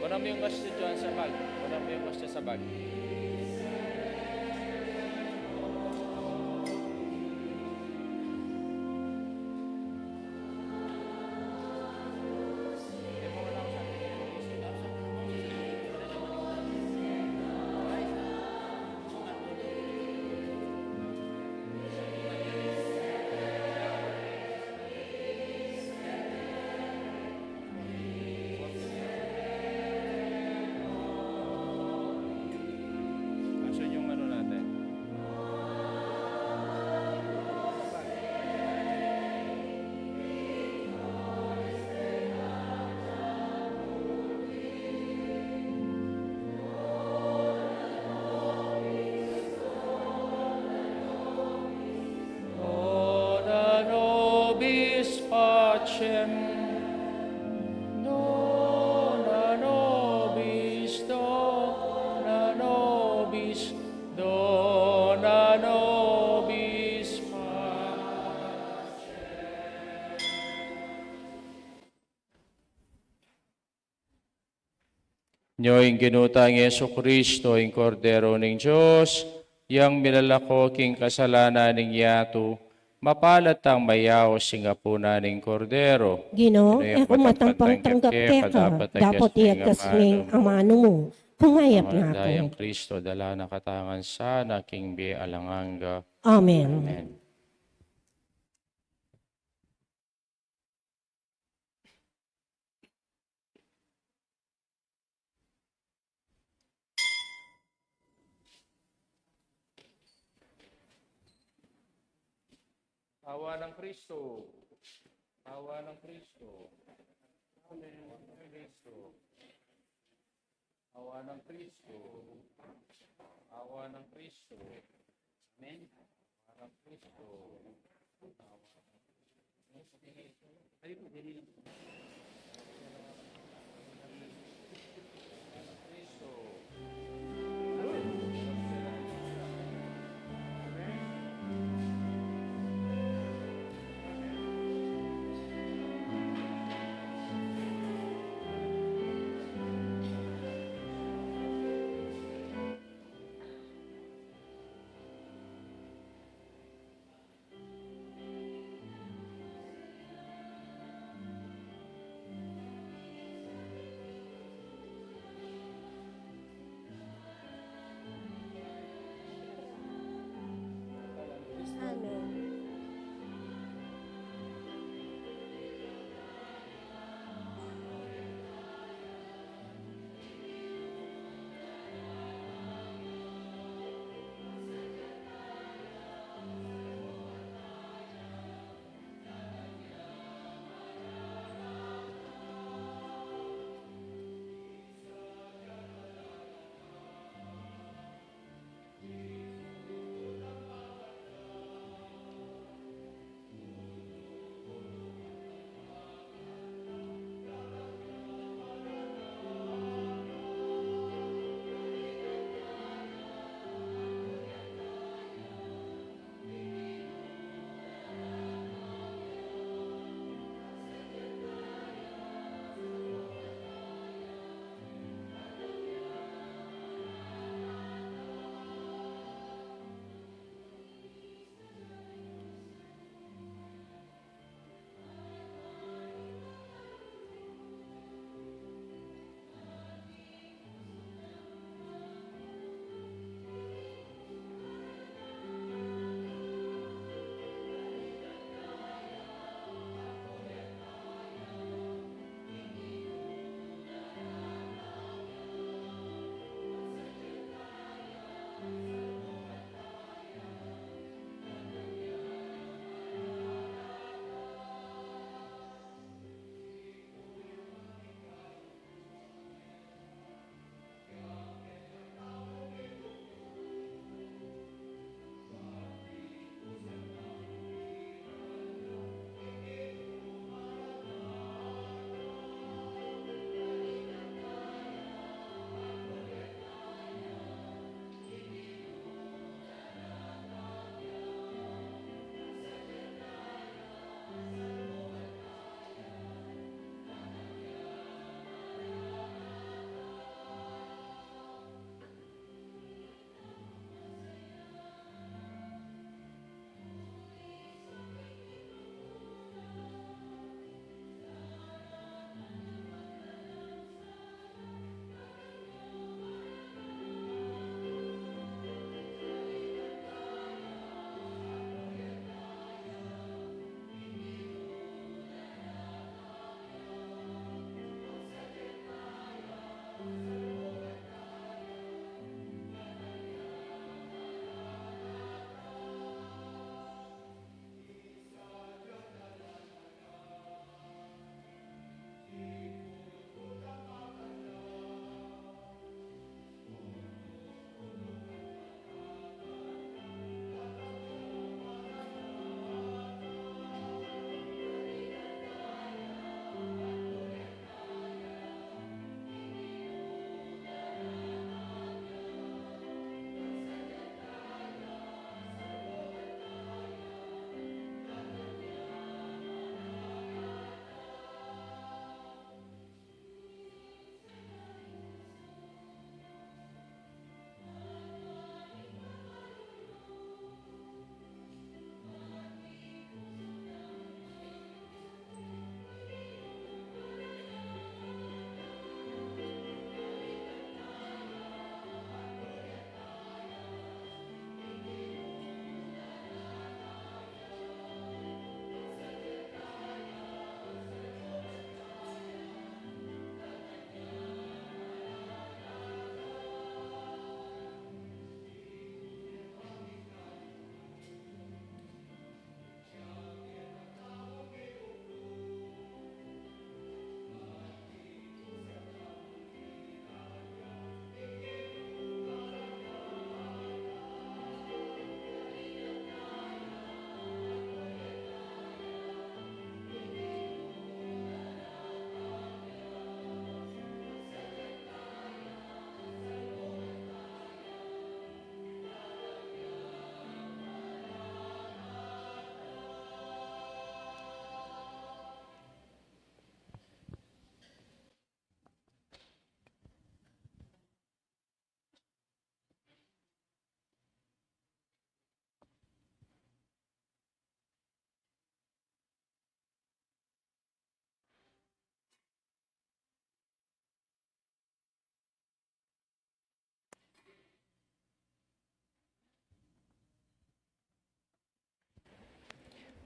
Kunan mu ing Ostia diyan sa bag. Kunan mu ing Ostia sa bag. Asan yung ano natin? Dona nobis pacem. Dona nobis, dona nobis, dona nobis pacem. Nyo ing Ginu tang Jesucristo, ing Kordero ning Dios, yang milalako king kasalanan ning yatu, mapalad tang mayaus king apunan ning Kordero. Ginu, e ku matampang tanggap keka, dapot iyatas me ing amanu mu, kung mayap na ku. Dayang Cristo, dala na katamu ngan sana king bie alang angga. Amen. Amen. Awa nang Kristo. Awa nang Kristo. Awa nang Kristo. Awa nang Kristo. Awa nang Kristo. Amen. Awa nang Kristo.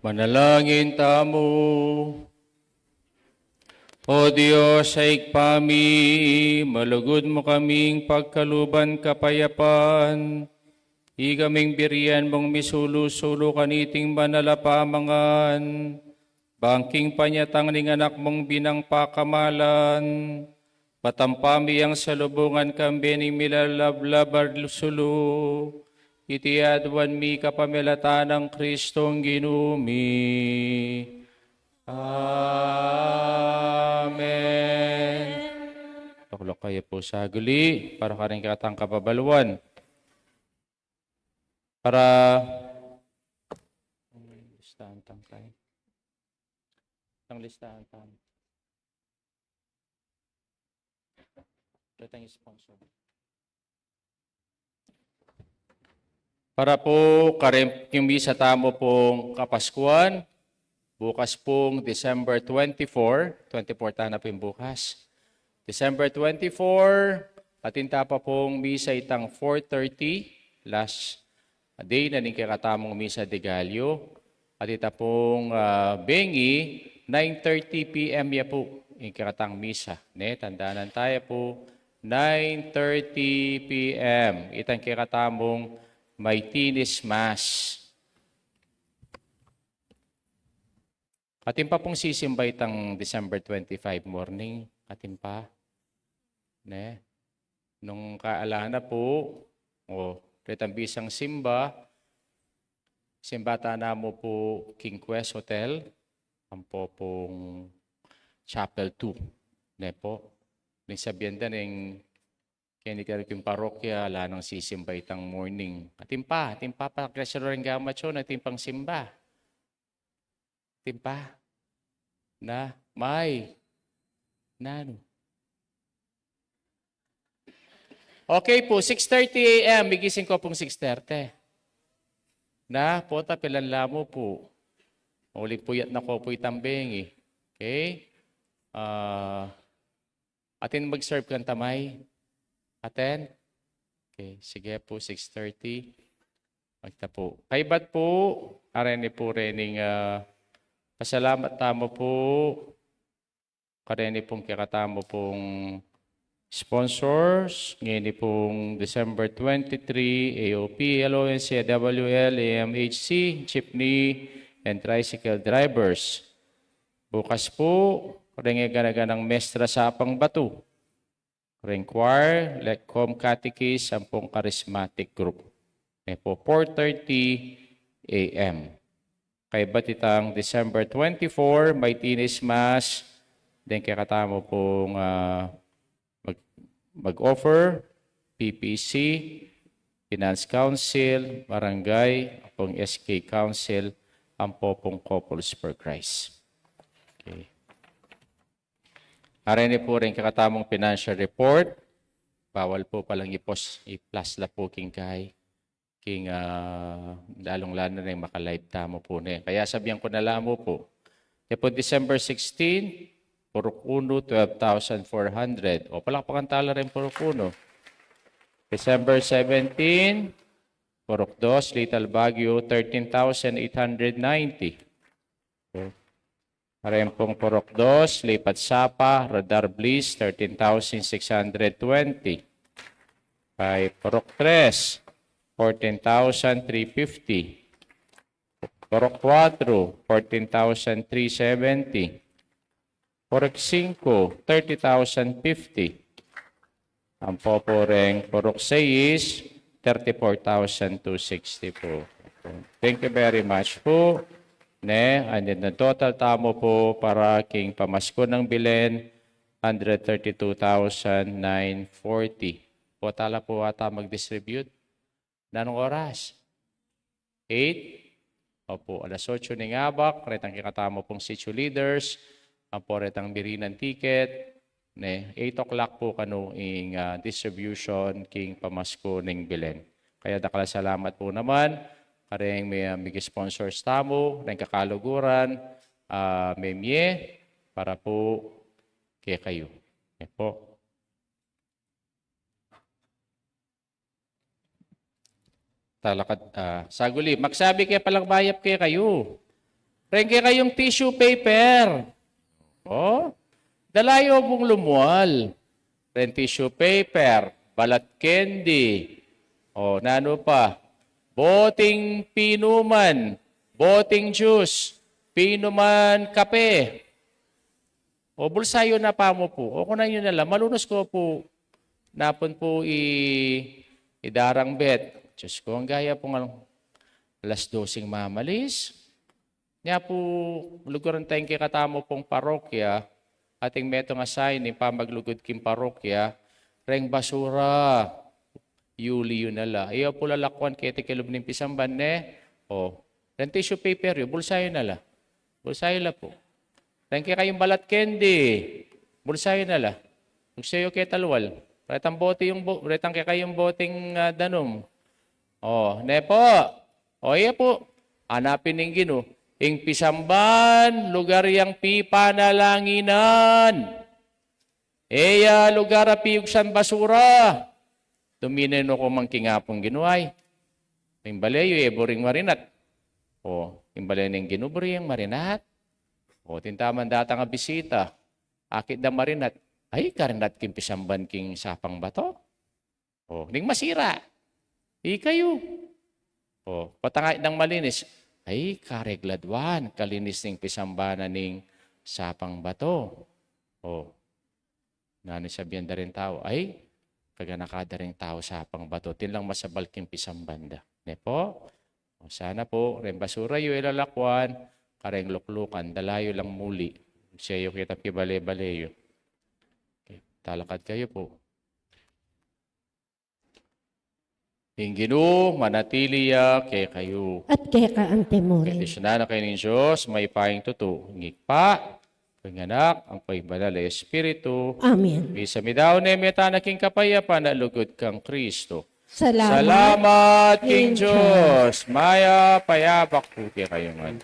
Manalangin tamu. O Dios a Ibpa mi, malugud mu kaming pagkaluban kapayapan, ikaming birian mung misulu-sulu kaniting banal a pamangan, bang king panyatang ning Anak mung binang pakamalan, matampa mi yang salubungan kambe ning milalablab a sulu, iti aduan mi kapamilatan nang Kristong Ginu mi. Amen. Tukluk kayu pu saguli para karing kekatang kababaluan. Para listahan tang kay. Tang listahan tang. Datang sponsor. Para pu karin king misa tamu pung Kapaskuan, bukas pung December twenty-four, twenty-four tana pung bukas. December twenty-four, atin ta pa pung misa itang four thirty, last day na ning kekatamung misa de Gallo. At ita pung, ah, bengi, nine thirty P M ya pu, ing kekatang misa. Ne, tandanan taya pu, nine thirty P M. Itang kekatamung Maitines Mass. Atin pa pung sisimba itang December twenty-five morning, atin pa. Ne? Nung kaala na pu, o, retang bisang simba, simba tana mu pu king Quest Hotel, ampo pung Chapel two. Ne pu? Ning sabian da ning keni kari king parokya, ala nang sisimba itang morning. Atin pa, atin pa, pa, kaya siya rin gama, atin pang simba. Atin pa? Na, may. Nanu? Okay pu, six thirty A M, migising ko pung six thirty. Na, pota, pilan la mu pu. Uling puyat na ko pu itang bengi. Okay? Ah, atin mag-serve kang tamay? Atin? Okay, sige pu, six thirty. Magta pu. Kaybat pu, areni pu rening, ah, pasalamat tamu pu kareni pung kekatamu pung sponsors, ngeni pung December twenty-three, A O P, L O N C, W L, A M H C, jeepney, and tricycle drivers. Bukas pu, reng e gana-ganang mestra sapang batu. Reng choir, lecom, catechist, ampong charismatic group. Ne pu, four thirty A M. Kaybat itang December twenty-four, Maitines Mass, deng kekatamu pung, ah, mag-, mag-offer, P P C, Finance Council, Barangay, ampong S K Council, ampo pung Couples for Christ. Okay. Areni pu reng kekatamung financial report. Bawal pu palang i-post, i-flash la pu king kay. King, ah, lalung-lalu na reng maka-live tamu pu ne. Kaya sabian ku na la mu pu. Kaya pu December sixteen, purok unu, twelve thousand four hundred. O, palakpakan tala reng purok unu. December seventeen, purok dos, Little Baguio, thirteen thousand eight hundred ninety. Okay. Areng pung purok dos, Lipat Sapa, Radar Bliss, thirteen thousand six hundred twenty. Kay purok tres, fourteen thousand three fifty. Purok kuatru, fourteen thousand three seventy. Purok singku, thirty thousand fifty. Ampo pu reng purok sais, thirty-four thousand two sixty pu. Thank you very much pu. Ne, and then the total tamu pu para king pamaskun ning Belen, hundred thirty-two thousand nine forty. Pota la pu ata mag-distribute. Nanung oras? Eight? Opu, alas otso ning abak, retang kekatamu pung sitio leaders, ampo retang mirinan ticket, ne, eight o'clock pu kanu ing, ah, distribution king pamaskun ning Belen. Kaya dakal a salamat pu naman kareng mi-, ah, mig-sponsors tamu, reng kakaluguran, ah, memie, para pu kekayu. Ne pu. Talakad, ah, saguli. Magsabi ke palang mayap kekayu. Reng kekayung tissue paper. O, dala yu pung lumual. Reng tissue paper, balat kendi. O, nanu pa? Boting pinuman, boting juice, pinuman kape. O, bulsa yu na pamu pu. O, kunan yu na la. Malunus ku pu. Napun pu i, i darang bet. Diyos ku, angga ya pung alas doseng mamalis. Nya pu, luguran tayung kekatamu pung parokya, atin metung a sign ning pamaglugud king parokya, reng basura, yuli yu na la. Iya pu lalakwan keti king lub ning pisamban, ne? O, reng tissue paper yu, bulsa yu na la. Bulsa yu la pu. Reng kekayung balat kendi, bulsa yu na la. Bulsa yu keta lual. Retang bote yung bo-, retang kekayung boteng, ah, danum. O, ne pu. O, iya pu. Anapin ning Ginu, ing pisamban, lugar yang pipanalanginan. E ya lugar a piyugsan basura. Dumine no ku man king Apung Ginu ay. Ing bale yu, e buri ing marinat. O, ing bale ning Ginu, buri ing marinat. O, tintaman datang a bisita. Akit dang marinat. Ay, karinat king pisamban king sapang bato. O, ning masira. Ikayu. O, patang akit dang malinis. Ay, kareglad wa, kalinis ning pisamban na ning sapang bato. O, nanu ing sabian da ring tau? Ay, kaganaka da ring tau sapang bato. Atin lang masabal king pisamban da. Ne pu? O, sana pu, reng basura yu e lalakwan, kareng luklukan, dala yu lang muli. Siya yu keta king bale-bale yu. Okay, talakad kayu pu. Ing Ginu manatili ya kekayu. At keka antimurin. Bendisyunan na kayu ning Dios, mayupayang tutu, ing Ibpa, ing Anak, ampo ing Banal a Espiritu. Amen. Misa midaun ne, meta na king kapayapan a lugud kang Kristo. Salamat. Salamat king Dios. Mayap a yabak pu kekayu ngan.